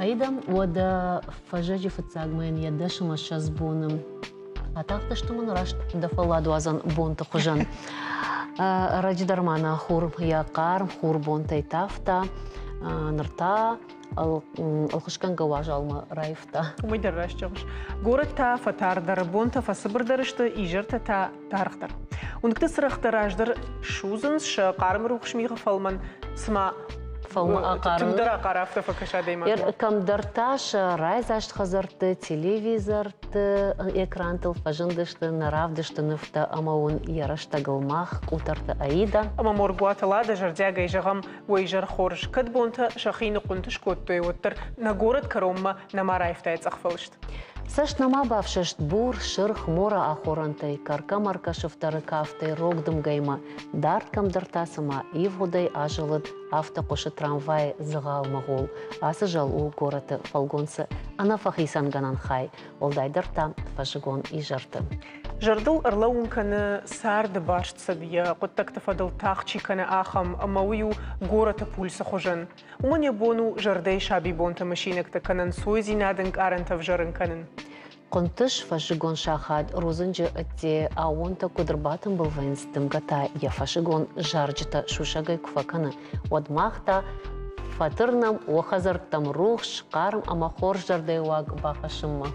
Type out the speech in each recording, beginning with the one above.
Аидӕм уӕдӕ фӕззӕджы фыццаг мӕйӕн йӕ 10 ӕмӕ 20 боны атахтысты мын раст дӕ фӕлладуадзӕн бонты хуызӕн. Ӕрӕджы дӕр ма нӕ хур йӕ хъарм хурбонтӕй тавта, ныр та ӕлхысгӕнгӕ уазалмӕ раивта. Уымӕй дӕр раст зӕгъыс. Горӕт та фӕтардӕр, бонтӕ фӕцыбырдӕр сты, изӕртӕ та даргъдӕр. Уынгты цырӕгътӕ раздӕр судзынц, сӕ хъарм рухс мигъы фӕлмӕн, цыма фӕлмӕ ахъары. Тынгдӕр ахъары, афтӕ фӕкӕсы адӕймагмӕ. Кӕмдӕр та сӕ райдзаст хӕдзӕртты, телевизорты экрантыл фӕзындысты нӕ равдысты нывтӕ ӕмӕ уын йӕ рӕстӕгыл мах, Къутӕрты Аида. Ӕмӕ Моргуаты Лада зӕрдиагӕй зӕгъӕм, уӕ изӕр хорз. Кӕд бонтӕ сӕхи ныхъхъуынтыз кодтой, уӕддӕр нӕ горӕт кӕронмӕ нӕма раивта йӕ цъӕхфӕлыст. Цӕст нӕма бафсӕст бур, сырх, морӕ ахорӕнтӕй, кӕркӕ-мӕркӕ сыфтӕры кафтӕй рог дымгӕимӕ, дард кӕмдӕр та цыма ивгъуыдӕй азылыд, афтӕ хъуысы трамвайы дзыгъал-мыгъул. Ацы зӕл у горӕты фӕлгонцы ӕнӕфӕхицӕнгӕнӕн хай, уӕлдайдӕр та фӕззыгон изӕрты. Зӕрдыл ӕрлӕууын кӕны царды баст цыд, йӕ хъуыддӕгты фӕдыл тагъд чи кӕны, ахӕм, ӕмӕ уый у горӕты пульсы хуызӕн. Уымӕн йӕ бон у зӕрдӕйы сабибонты мысинӕгтӕ кӕнын, сойдзинады ӕнкъарӕнтӕ ӕвзӕрын кӕнын. Хъуынтъыз фӕззыгон сахат рудзынджы ӕдде аууонтӕ куыд ӕрбатымбыл вӕййынц, дымгӕ та йӕ фӕсыгон зарджытӕ сусӕгӕй куы фӕкӕны, уӕд мах та фӕтырнӕм уӕ хӕдзӕрттӕм рухс, хъарм ӕмӕ хорз зӕрдӕйы уаг бахӕссынмӕ.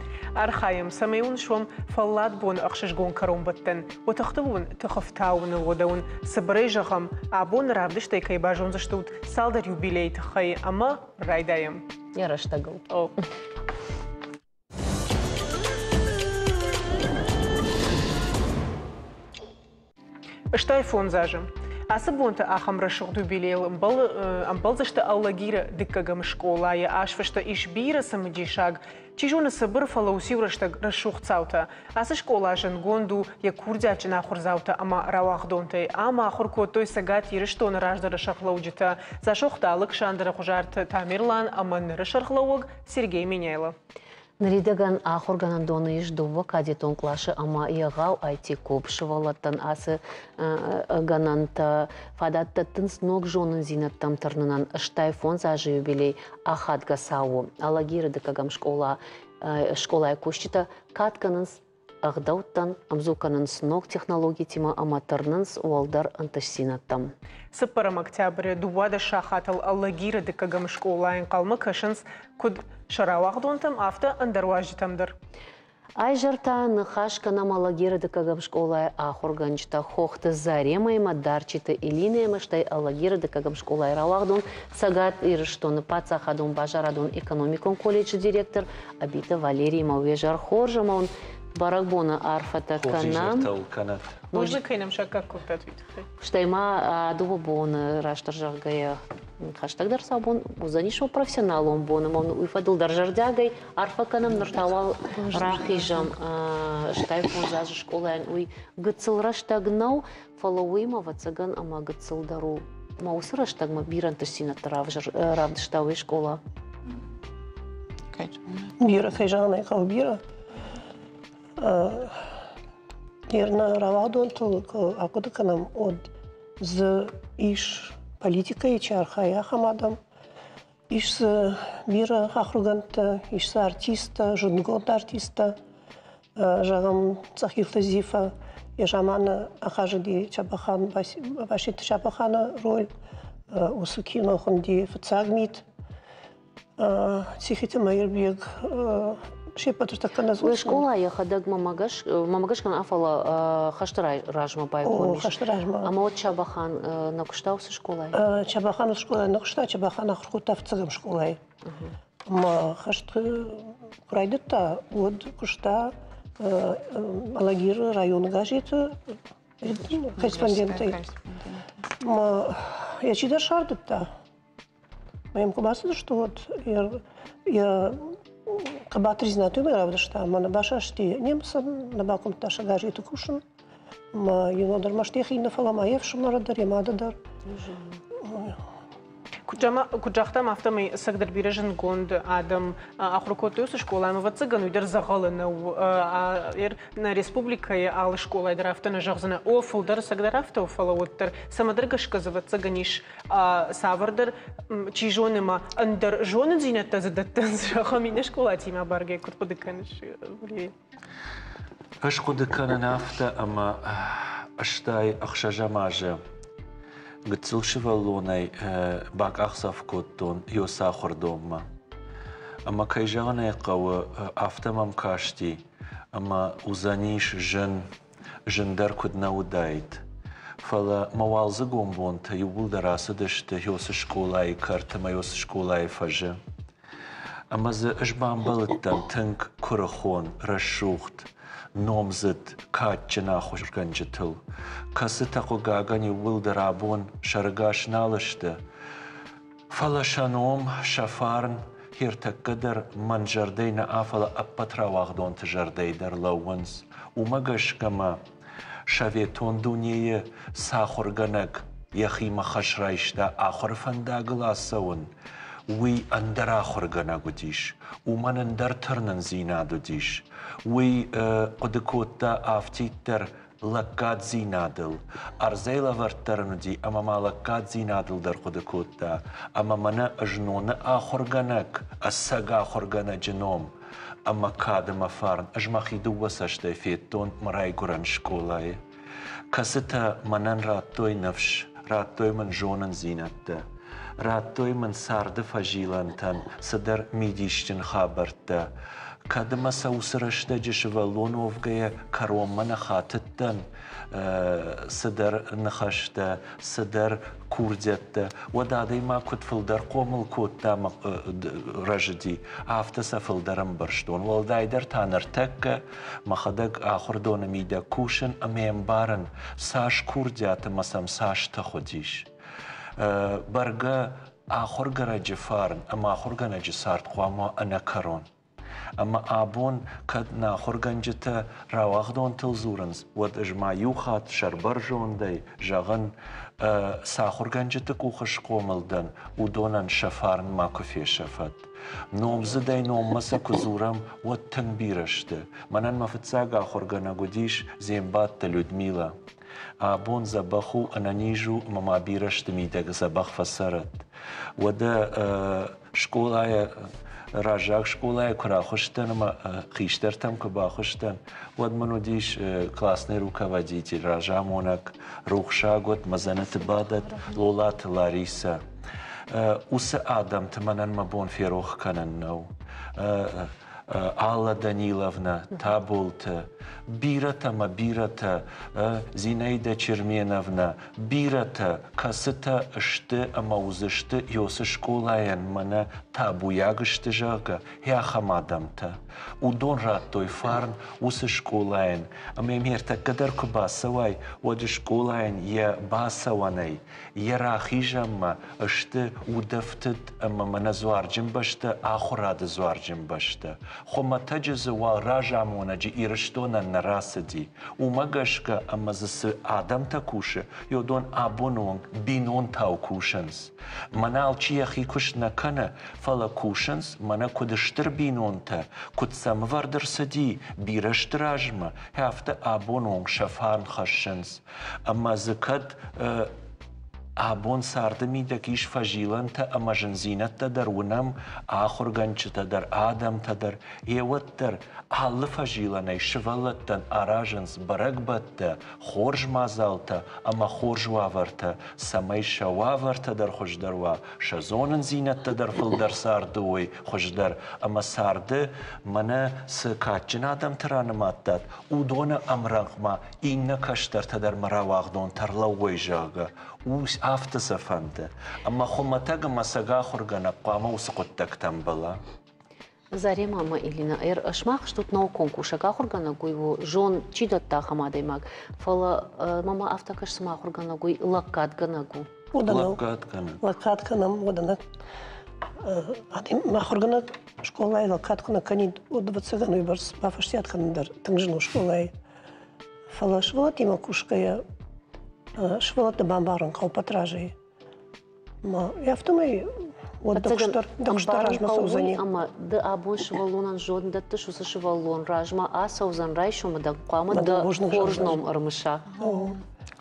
Архайӕм, цӕмӕй уын суӕм фӕллад боны ӕхсызгон кӕронбӕттӕн, уӕ тыхтыл уын тыхы фтауыныл уӕдӕ уын цыбырӕй зӕгъӕм, абоны равдыстӕй кӕй базондзыстут цалдӕр юбилейы тыххӕй ӕмӕ райдайӕм. Йӕ рӕстӕгыл. О. 65 азы. Ацы бонты ахӕм рӕсугъд юбилейыл ӕмбӕлдзысты Алагиры дыккӕгӕм скъолайы. Азфысты ис бирӕ цымыдисаг, чи зоны цыбыр, фӕлӕ уыциу рӕстӕг рӕсугъд цаутӕ. Ацы скъола зындгонд у йӕ курдиатджын ахуырдзаутӕ ӕмӕ рауагъдонтӕй. Ам ахуыр кодтой Цӕгат Ирыстоны раздӕры сӕргълӕуджытӕ Дзасохты Алыксандры, Хуызарты Тамерлан ӕмӕ ныры сӕргълӕууӕг Сергей Меняйло. Ныридӕгӕн ахуыргӕнӕндоны ис дыууӕ кадетон къласы ӕмӕ егъау IT-клуб. Сывӕллӕттӕн ацы гӕнӕнтӕ фадат дӕттынц ног зонындзинӕдтӕм тырнынӕн. 65 азы юбилей ахадгӕ цау у. Алагиры дыккӕгӕм скъола скъолайы кусджытӕ кад кӕнынц ӕгъдӕуттӕн, ӕмдзу кӕнынц ног технологитимӕ ӕмӕ тырнынц уӕлдӕр ӕнтыстдзинӕдтӕм. Цыппӕрӕм октябры 12 сахатыл Алагиры дыккӕгӕм скъолайы ӕнхъӕлмӕ кӕсынц куыд сӕ рауагъдонтӕм, афтӕ ӕндӕр уазджытӕм дӕр. Айзӕр та ныхас кӕнӕм Алагиры дыккӕгӕм скъолайы ахуыргӕнджытӕ Хохты Заремӕимӕ, Дарчиты Элинӕимӕ, стӕй Алагиры дыккӕгӕм скъолайы рауагъдон Цӕгат Ирыстоны паддзахадон базарадон-экономикон колледжы директор Абиты Валериимӕ. Уе зӕр хорз ӕмӕ уын бӕрӕгбоны арфӕтӕ кӕнӕм. кӕнӕт. Бузныг, кӕй нӕм саккаг кодтат, уый тыххӕй. Стӕй ма дыууӕ боны, растдӕр зӕгъгӕйӕ, хӕстӕгдӕр сау бон уыдзӕнис уӕ профессионалон бон, ӕмӕ уый фӕдыл дӕр зӕрдиагӕй арфӕ кӕнӕм. Ныр та уал рахизӕм 65 азы скъолайӕн уый гыццыл рӕстӕг нӕу, фӕлӕ уыимӕ, ӕвӕццӕгӕн, ӕмӕ гыццыл дӕр у. Ӕмӕ уыцы рӕстӕгмӕ бирӕ ӕнтыстдзинӕдтӕ равдыста уый скъола. Бирӕ, кӕй зӕгъын ӕй хъӕуы, бирӕ. Нӕ рауагъдонтыл куы ахъуыды кӕнӕм, уӕд дзы ис политикӕйы чи архайы, ахӕм адӕм. Ис дзы бирӕ ахуыргӕндтӕ, ис дзы артисттӕ, зындгонд артисттӕ. Зӕгъӕм, Цъӕхилты Зифа йӕ заманы ахъазыди Чабӕхан, Баситы Чабӕханы роль. Уыцы кино хуынди «Фыццаг мит». Цихиты Мӕирбег се ппӕты тӕккӕ нӕ Уый скъола йӕхӕдӕг мӕмӕ гӕсгӕ нӕ, фӕлӕ хӕсты размӕ байгом ис. Хӕсты размӕ. Ӕмӕ уӕд Чабӕхан нӕ куыста уыцы скъолайы? Чабӕхан уыцы скъолайы нӕ куыста, Чабӕхан ахуыр кодта фыццӕгӕм скъолайы. Ӕмӕ хӕст куы райдыдта, уӕд куыста Алагиры районы газеты корреспондентӕй. Ӕмӕ йӕ чидӕр сардыдта. Мӕм куы бацыдысты, уӕд йӕ хъӕбатырдзинад уымӕй равдыста, ӕмӕ нӕ басасти немыцӕн, нӕ бакуымдта сӕ газеты кусын. Ӕмӕ йын дӕр маст йӕхи нӕ, фӕлӕ ма йе фсымӕры дӕр, йӕ мады дӕр. Куыд загътам, афтӕмӕй ӕцӕгдӕр бирӕ зындгонд адӕм ахуыр кодтой уыцы скъола, ӕмӕ ӕвӕццӕгӕн уый дӕр дзӕгъӕлы нӕу. Нӕ республикӕйы алы скъолайы дӕр афтӕ нӕ зӕгъдзынӕ, о, фылдӕр ӕцӕгдӕр афтӕ у, фӕлӕ уӕддӕр цӕмӕдӕр гӕсгӕ дзы ӕвӕццӕгӕн ис цавӕрдӕр, чи зоны ма, ӕндӕр зонындзинӕдтӕ дзы дӕттынц, зӕгъӕм, иннӕ скъолатимӕ абаргӕйӕ куыд хъуыды кӕныс, Валерий? Ӕз хъуыды кӕнын афтӕ, ӕмӕ 86-ӕм азы гыццыл сывӕллонӕй бакъахдзӕф кодтон Йосы ахуырдонмӕ. Ӕмӕ кӕй зӕгъын ӕй хъӕуы, афтӕ мӕм касти, ӕмӕ уыдзӕнис зын, зындӕр куыд нӕ уыдаид. Фӕлӕ мӕ уалдзыгон бонтӕ иууылдӕр ацыдысты Йосы скъолайы кӕрты ӕмӕ Йосы скъолайы фӕзы. Ӕмӕ дзы ӕз бамбӕлыдтӕн тынг куырыхон, рӕсугъд, номдзыд, кадджын ахуыргӕнджытыл, кӕцытӕ хъыгагӕн иууылдӕр абон сӕрыгас нал сты, фӕлӕ сӕ ном, сӕ фарн ӕртӕккӕ дӕр мӕн зӕрдӕй нӕ, фӕлӕ ӕппӕт рауагъдонты зӕрдӕйы дӕр лӕууынц. Уымӕ гӕсгӕ мӕ советон дунейы цы ахуыргӕнӕг йӕхимӕ хӕс райста ахуыры фӕндагыл ацӕуын, уый ӕндӕр ахуыргӕнӕг уыдис, уымӕн ӕндӕр тырнындзинад уыдис. Уый хъуыды кодта афтиддӕр лӕггаддзинадыл. Ӕрдзӕй лӕвӕрддӕр ын уыди ӕмӕ ма лӕггаддзинадыл дӕр хъуыды кодта. Ӕмӕ мӕнӕ зноны ахуыргӕнӕг, ӕцӕг ахуыргӕнӕджы ном ӕмӕ кад ӕмӕ фарн ӕз мӕхи дыууӕ цӕстӕй федтон мӕ райгуырӕн скъолайы, кӕцытӕ мӕнӕн радтой ныфс, радтой мын зонындзинӕдтӕ, радтой мын царды фӕзилӕнтӕн цыдӕр мидисджын хабӕрттӕ. Кӕд ӕмӕ сӕ уыцы рӕстӕджы сывӕллон уӕвгӕйӕ кӕронмӕ нӕ хатыдтӕн, цыдӕр ныхӕстӕ, цыдӕр курдиӕттӕ, уӕд адӕймаг куыд фылдӕр хъомыл кодта ӕмӕ рӕзыди, афтӕ сӕ фылдӕр ӕмбӕрстон. Уӕлдайдӕр та ныртӕккӕ мӕхӕдӕг ахуырдоны мидӕг кусын ӕмӕ ӕмбарын, цас курдиат ӕмӕ сӕм цас тых уыдис. Бӕргӕ ахуыргӕнӕджы фарн ӕмӕ ахуыргӕнӕджы цард хъуамӕ ӕнӕкӕрон. Ӕмӕ абон кӕд нӕ ахуыргӕнджытӕ рауагъдонтыл дзурынц, уӕд ӕз ма иу хатт сӕрбӕрзондӕй зӕгъын, цы ахуыргӕнджыты къухы схъомыл дӕн, уыдонӕн сӕ фарн макуы фесӕфӕд. Номдзыдӕй номмӕ сӕ куы дзурӕм, уӕд тынг бирӕ сты. Мӕнӕн мӕ фыццаг ахуыргӕнӕг уыдис Зембатты Людмилӕ. Абон дзӕбӕх у, ӕнӕниз у ӕмӕ ма бирӕ сты мидӕг дзӕбӕх фӕцӕрӕд. Уӕдӕ скъолайӕ раззаг скъолайы куы рахуыстӕн ӕмӕ хистӕртӕм куы бахуыстӕн, уӕд мын уыдис классный руководитель, разамонӕг, рухсаг уӕд, мӕ дзӕнӕты бадӕт Лолаты Ларисӕ. Уыцы адӕмты мӕнӕн мӕ бон ферох кӕнын нӕу. Алла Даниловна, Таболты, бирӕтӕ мӕ бирӕтӕ, Зинаида Черменовна, бирӕтӕ, кӕцытӕ сты ӕмӕ уыдзысты Йосы скъолайӕн мӕнӕ табуйаг сты, зӕгъгӕ, ахӕм адӕмтӕ. Уыдон радтой фарн уыцы скъолайӕн, ӕмӕ йӕм ӕртӕккӕ дӕр куы бацӕуай, уӕд скъолайӕн йӕ бацӕуӕнӕй, йӕ рахизӕнмӕ сты удӕфтыд ӕмӕ мӕнӕ дзуарджын бӕстӕ, ахуырады дзуарджын бӕстӕ. Хуымӕтӕджы дзы уал разамонӕджы Ирыстонӕн нӕ рацыди. Уымӕ гӕсгӕ ӕмӕ дзы цы адӕмтӕ кусы, уыдон абоны онг бинонтау кусынц. Мӕнӕ алчи йӕхи куыст нӕ кӕны, фӕлӕ кусынц, мӕнӕ куыд стыр бинонтӕ, куыд сӕм ӕвӕрд ӕрцыди бирӕ сты размӕ, афтӕ абоны онг сӕ фарн хӕссынц. Ӕмӕ дзы кӕд абон царды мидӕг ис фӕзилӕнтӕ ӕмӕ зындзинӕдтӕ дӕр уынӕм, ахуыргӕнджытӕ дӕр, адӕмтӕ дӕр, еуӕддӕр алы фӕзилӕнӕй сывӕллӕттӕн аразынц бӕрӕгбӕттӕ, хорз мадзалтӕ ӕмӕ хорз уавӕртӕ, цӕмӕй сӕ уавӕртӕ дӕр хуыздӕр уа, сӕ зонындзинӕдтӕ дӕр фылдӕр царды уой хуыздӕр ӕмӕ царды мӕнӕ цы кадджын адӕмты ранымадтат, уыдоны ӕмрӕнхъмӕ иннӕ кӕстӕртӕ дӕр мӕ рауагъдонтӕ ӕрлӕууой, зӕгъгӕ, ус афтӕ сӕ фӕнды. Ӕмӕ хуымӕтӕг ӕмӕ цӕг ахуыргӕнӕг хъуамӕ уыцы хъуыддӕгтӕ ӕмбӕла. Зарема ӕмӕ Элина, сымах стут наукон кусӕг, ахуыргӕнӕг уый у, зон, чи дӕтта ахӕм адӕймаг, фӕлӕ мӕмӕ афтӕ кӕсы, цыма ахуыргӕнӕг уый лӕггадгӕнӕг у. Лӕггадгӕнӕг. Лӕггад кӕнӕм, уӕдӕ ахуыргӕнӕг скъолайы лӕггад куы нӕ кӕнид, уӕд ӕвӕццӕгӕн уыйбӕрц бафӕстиат кӕнын дӕр тынг зын у скъолайы. Фӕлӕ сывӕллӕттимӕ кусгӕйӕ сывӕллӕтты бамбарын хъӕуы патражӕй. Ма афтӕмӕй уӕд дӕ куыст размӕ цӕудзӕни. Ӕмӕ ды абон сывӕллонӕн зонд дӕттыс, уыцы сывӕллон размӕ ацӕудзӕн, райсомы дӕ хъуамӕ дӕ хорз ном ӕрымыса.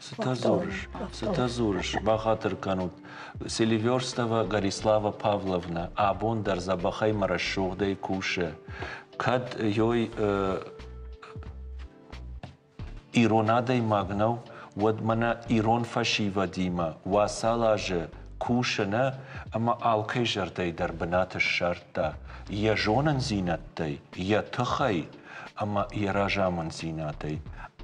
Цытӕ дзурыс? Цытӕ дзурыс? Бахатыр кӕнут. Селиверстова Горислава Павловна абон дӕр дзӕбӕхӕй мӕ рӕсугъдӕй кусы. Кӕд ёй ирон адӕймаг нӕу, уӕд мӕнӕ ирон фӕсивӕдимӕ уацал азы кусы нӕ ӕмӕ алкӕй зӕрдӕйы дӕр бынат ссардта йӕ зонындзинӕдтӕй, йӕ тыхӕй ӕмӕ йӕ разамынддзинадӕй.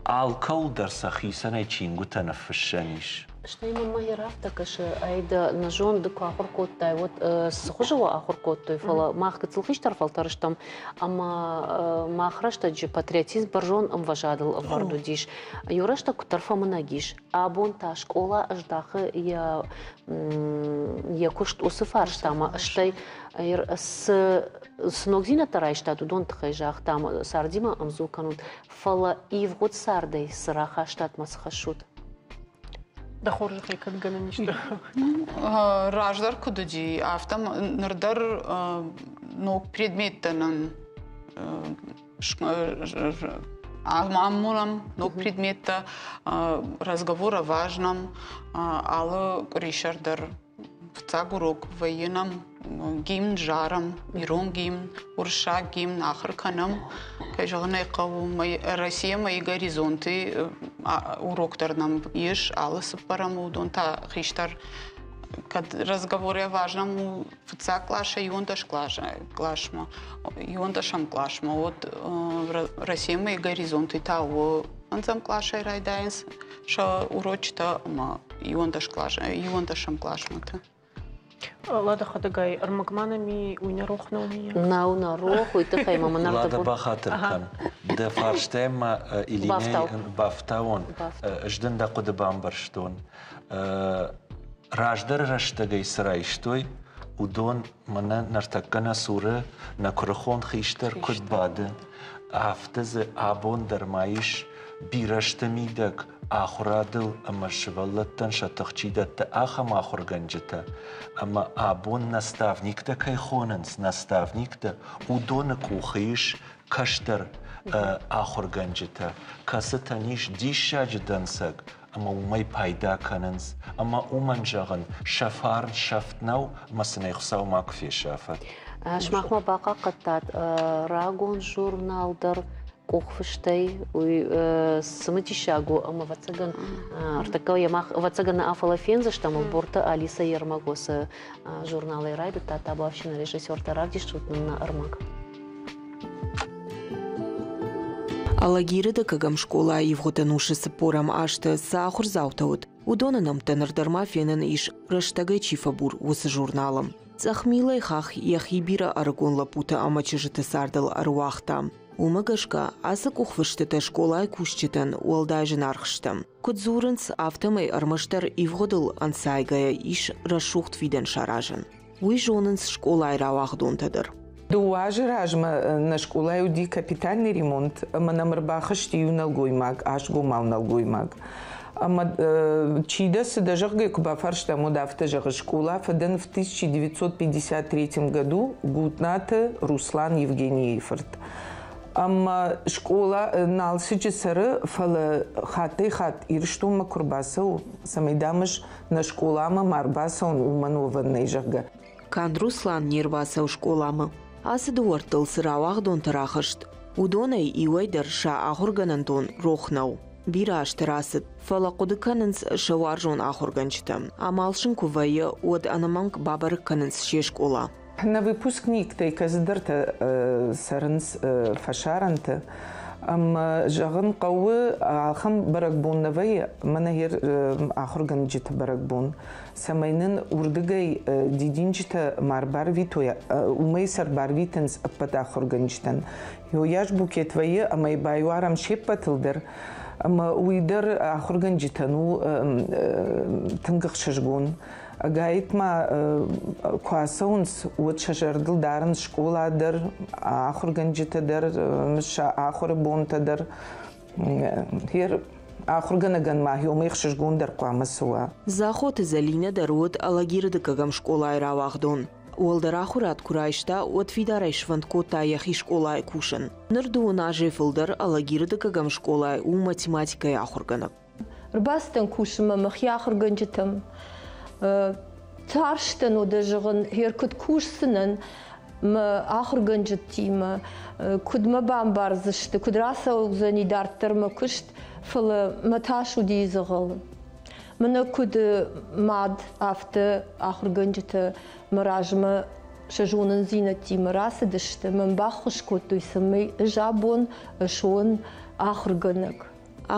Алкӕуыл дӕр сӕ хицӕнӕй чингуытӕ ныффыссӕн ис. Стӕй мӕнмӕ йӕ афтӕ кӕсы, ай дӕ нӕ зон, ды куы ахуыр кодтай, уӕд цы хуызы уӕ ахуыр кодтой, фӕлӕ мах гыццыл хистӕр фӕлтӕр стӕм, ӕмӕ мах рӕстӕджы патриотизм бӕрзонд ӕмвӕзадыл ӕвӕрд уыдис. Иу рӕстӕг куыддӕр фӕмынӕг ис. Абон та скъола ӕздахы йӕ йӕ куыст уыцы фарстамӕ, стӕй цы цы ногдзинӕдтӕ райстат, уыдон тыххӕй загътам, цардимӕ ӕмдзу кӕнут, фӕлӕ ивгъуыд цардӕй цы рахастат мӕ цы хӕссут? Дӕ хорзӕхӕй кӕд гӕнӕн ис? Раздӕр куыд уыди, афтӕ ныр дӕр ног предметтӕ нын амонӕм, ног предметтӕ, разговор о важном, алы къуырисӕр дӕр фыццаг урок вӕййы нӕм гимн зарӕм, ирон гимн, уырыссаг гимн ахуыр кӕнӕм. Кӕй зӕгъын ӕй хъӕуы, Россия мои горизонты урок дӕр нӕм ис алы цыппӕрӕм, уыдон та хистӕр кӕд разговоры важном у фыццаг къласӕй иуӕндӕс къласмӕ, иуӕндӕсӕм къласмӕ, уӕд Россия мои горизонты та у фӕндзӕм къласӕй райдайынц сӕ урочытӕ ӕмӕ иуӕндӕсӕм къласмӕ та. Лада хӕдӕгай ӕрмӕг ма нӕм и, уый нӕ рох нӕу миййаг? Нӕу нӕ рох, уый тыххӕй ма мын Лада, бахатыр кӕн. Дӕ фарстӕй ма Илинӕйы бафтауон. Ӕз дын дӕ хъуыды бамбӕрстон. Раздӕры рӕстӕгӕй цы райстой, уыдон мӕнӕ ныртӕккӕ нӕ цуры нӕ куырыхон хистӕр куыд бады, афтӕ дзы абон дӕр ма ис бирӕ сты мидӕг ахуырадыл ӕмӕ сывӕллӕттӕн сӕ тых чи дӕтты, ахӕм ахуыргӕнджытӕ. Ӕмӕ абон наставниктӕ кӕй хонынц, наставниктӕ, уыдоны къухы ис кӕстӕр ахуыргӕнджытӕ, кӕцытӕн ис диссаджы дӕнцӕг ӕмӕ уымӕй пайда кӕнынц. Ӕмӕ уымӕн зӕгъын, сӕ фарн сӕфт нӕу ӕмӕ сын ӕй Хуыцау макуы фесафӕд. Сымах ма бахъахъхъӕдтат рагон журнал дӕр къухфыстӕй. Уый цымыдисаг у ӕмӕ ӕвӕццӕгӕн ӕртӕккӕ йӕ мах ӕвӕццӕгӕн нӕ фӕлӕ фендзыстӕм Ӕлборты Алисӕ Ермагосы журналӕй райдыдта табуафсины режиссертӕ равдисут нын нӕ ӕрмӕг. Алагиры дыккӕгӕм скъолайы ивгъуыд ӕнусы цыппорӕм азты цы ахуырдзаутӕ уыд, уыдоны нӕмттӕ ныр дӕр ма фенӕн ис, рӕстӕгӕй чи фӕбур, уыцы журналы. Цъӕх милӕй хахх йӕхи бирӕ ӕрыгон лӕппутӕ ӕмӕ чызджыты цардыл ӕруагъта. Уымӕ гӕсгӕ ацы къухфыстытӕ скъолайы кусджытӕн уӕлдай зынаргъ сты. Куыд дзурынц, афтӕмӕй ӕрмӕстдӕр ивгъуыдыл ӕнцайгӕйӕ ис рӕсугъд фидӕн саразӕн. Уый зонынц скъолайы рауагъдонтӕ дӕр. Дыууӕ азы размӕ нӕ скъолайы уыди капитальный ремонт ӕмӕ нӕм ӕрбахызти иу нӕлгоймаг, асгомау нӕлгоймаг. Ӕмӕ чи дӕ, цы дӕ, зӕгъгӕ, куы бафарстам, уӕд афтӕ зӕгъы, скъола фӕдӕн в 1953 году Гутнаты Руслан Евгенийы фырт. Ӕмӕ скъола Налцыччы цӕры, фӕлӕ хаттӕй-хатт Ирыстонмӕ куы рбацӕуы, цӕмӕй дам ӕз нӕ скъоламӕ ма рбацӕуын, уымӕн уӕвӕн нӕй, зӕгъгӕ. Канд Руслан не рбацӕуы скъоламӕ. Ацы дыууӕрттыл цы рауагъдонтӕ рахызт, уыдонӕй иуӕй дӕр сӕ ахуыргӕнӕндон рох нӕу. Бирӕ азты рацыд, фӕлӕ хъуыды кӕнынц сӕ уарзон ахуыргӕнджытӕ. Амал сын куы вӕййы, уӕд ӕнӕмӕнг бабӕрӕг кӕнынц се скъола. Нӕ выпускниктӕй кӕцыдӕртӕ цӕрынц фӕсарӕнты. Ӕмӕ зӕгъын хъӕуы, ахӕм бӕрӕгбон нӕ вӕййы, мӕнӕ ахуыргӕнджыты бӕрӕгбон, цӕмӕй нын уырдыгӕй дидинджытӕ ма рбарвитой, уымӕй сӕ рбарвитынц ӕппӕт ахуыргӕнджытӕн. Йойас букет вӕййы ӕмӕ байуарӕм се ппӕтыл дӕр. Ӕмӕ уый дӕр ахуыргӕнджытӕн у тынг ӕхсызгон. Ӕгайтма куы ацӕуынц, уӕд сӕ зӕрдыл дарынц скъола дӕр, ахуыргӕнджытӕ дӕр, сӕ ахуыры бонтӕ дӕр. Ахуыргӕнӕгӕн ма уымӕй ӕхсызгондӕр хъуамӕ цы уа. Дзахоты Зӕлинӕ дӕр уыд Алагиры дыккӕгӕм скъолайы рауагъдон. Уӕлдӕр ахуырад куы райста, уӕд фидарӕй сфӕнд кодта йӕхи скъолайы кусын. Ныр дыууын азӕй фылдӕр Алагиры дыккӕгӕм скъолайы у математикӕйы ахуыргӕнӕг. Ӕрбацыдтӕн кусынмӕ мӕхи ахуыргӕнджытӕм. Тарстӕн, уӕдӕ зӕгъын, гъер куыд кусдзынӕн мӕ ахуыргӕнджытимӕ, куыд мӕ бамбардзысты, куыд рацӕудзӕни дарддӕр мӕ куыст, фӕлӕ мӕ тас уыди дзӕгъӕлы. Мӕнӕ куыд мад, афтӕ ахуыргӕнджытӕ мӕ размӕ сӕ зонындзинӕдтимӕ рацыдысты, мӕн баххуыс кодтой, цӕмӕй ӕз абон суон ахуыргӕнӕг.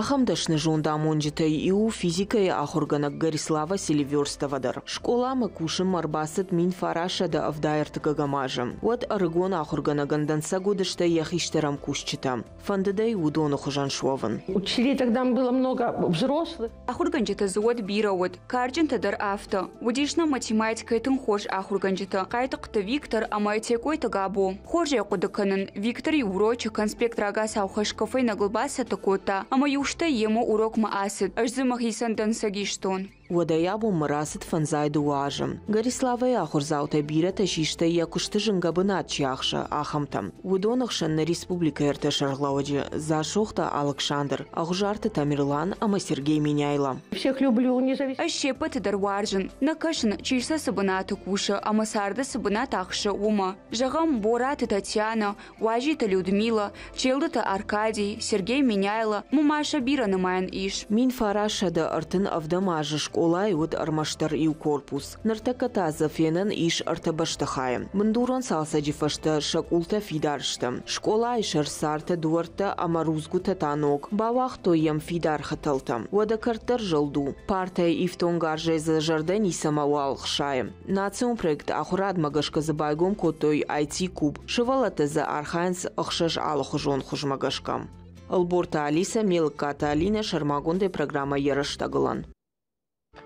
Ахӕм дӕсны зондамонджытӕй иу физикӕйы ахуыргӕнӕг Горислава Селиверстова дӕр. Скъоламӕ кусынмӕ ӕрбацыд 1973 азы. Уӕд ӕрыгон ахуыргӕнӕгӕн дӕнцӕг уыдысты йӕ хистӕр ӕмкусджытӕ. Фӕндыд ӕй уыдоны хуызӕн суӕвын. Учителей тогда было много взрослых. Ахуыргӕнджытӕ дзы уӕд бирӕ уыд, карджынтӕ дӕр афтӕ. Уыдис нӕм математикӕйы тынг хорз ахуыргӕнджытӕ Хъайтыхъты Виктор ӕмӕ Текъойты Габо. Хорз ӕй хъуыды кӕнын, Виктор-иу урочы конспект рагацау хӕсгӕ фӕйнӕгыл бацӕттӕ кодта ӕмӕ-иу стӕй йемӕ урокмӕ ацыд, ӕз дзы мӕхицӕн дӕнцӕг истон. Уӕдӕй абонмӕ рацыд фӕндзай дыууӕ азы. Гориславӕйы ахуырдзаутӕ бирӕтӕ систы йӕ куысты зынгӕ бынат чи ахсы, ахӕмтӕ. Уыдоны хсӕн нӕ республикӕйы ӕртӕ сӕргълӕууӕджы Дзасохты Алыксандр, Ӕгъуызарты Тамерлан ӕмӕ Сергей Меняйло. Всех люблю, независимо. Ӕз се ппӕты дӕр уарзын. Нӕ кӕсын, чи сӕ цы бынаты кусы ӕмӕ царды цы бынат ахсы, уымӕ. Зӕгъӕм, Бораты Татьянӕ, Уазиты Людмила, Челдыты Аркадий, Сергей Меняйло, ма сӕ бирӕ нымайӕн ис. 1937 азы скъолайы уыд ӕрмӕстдӕр иу корпус. Ныртӕккӕ та дзы фенӕн ис ӕртӕ бӕстыхайы. Бындурон цалцӕджы фӕстӕ сӕ къултӕ фидар сты. Скъолайы сӕр цартӕ, дуӕрттӕ ӕмӕ рудзгуытӕ та ног. Бауагътой йӕм фидар хӕтӕлтӕ. Уӕдӕ кӕрт дӕр зылд у. Партӕйы ифтонгарзӕй дзы зӕрдӕ ницӕмӕуал хсайы. Национ проект Ахуырадмӕ гӕсгӕ дзы байгом кодтой IT-куб. Сывӕллӕттӕ дзы архайынц ӕхсӕз алыхуызон хуызмӕ гӕсгӕ. Ӕлборты Алисӕ, Мелыккаты Алинӕ сӕрмагондӕй программӕ йӕ рӕстӕгылӕн.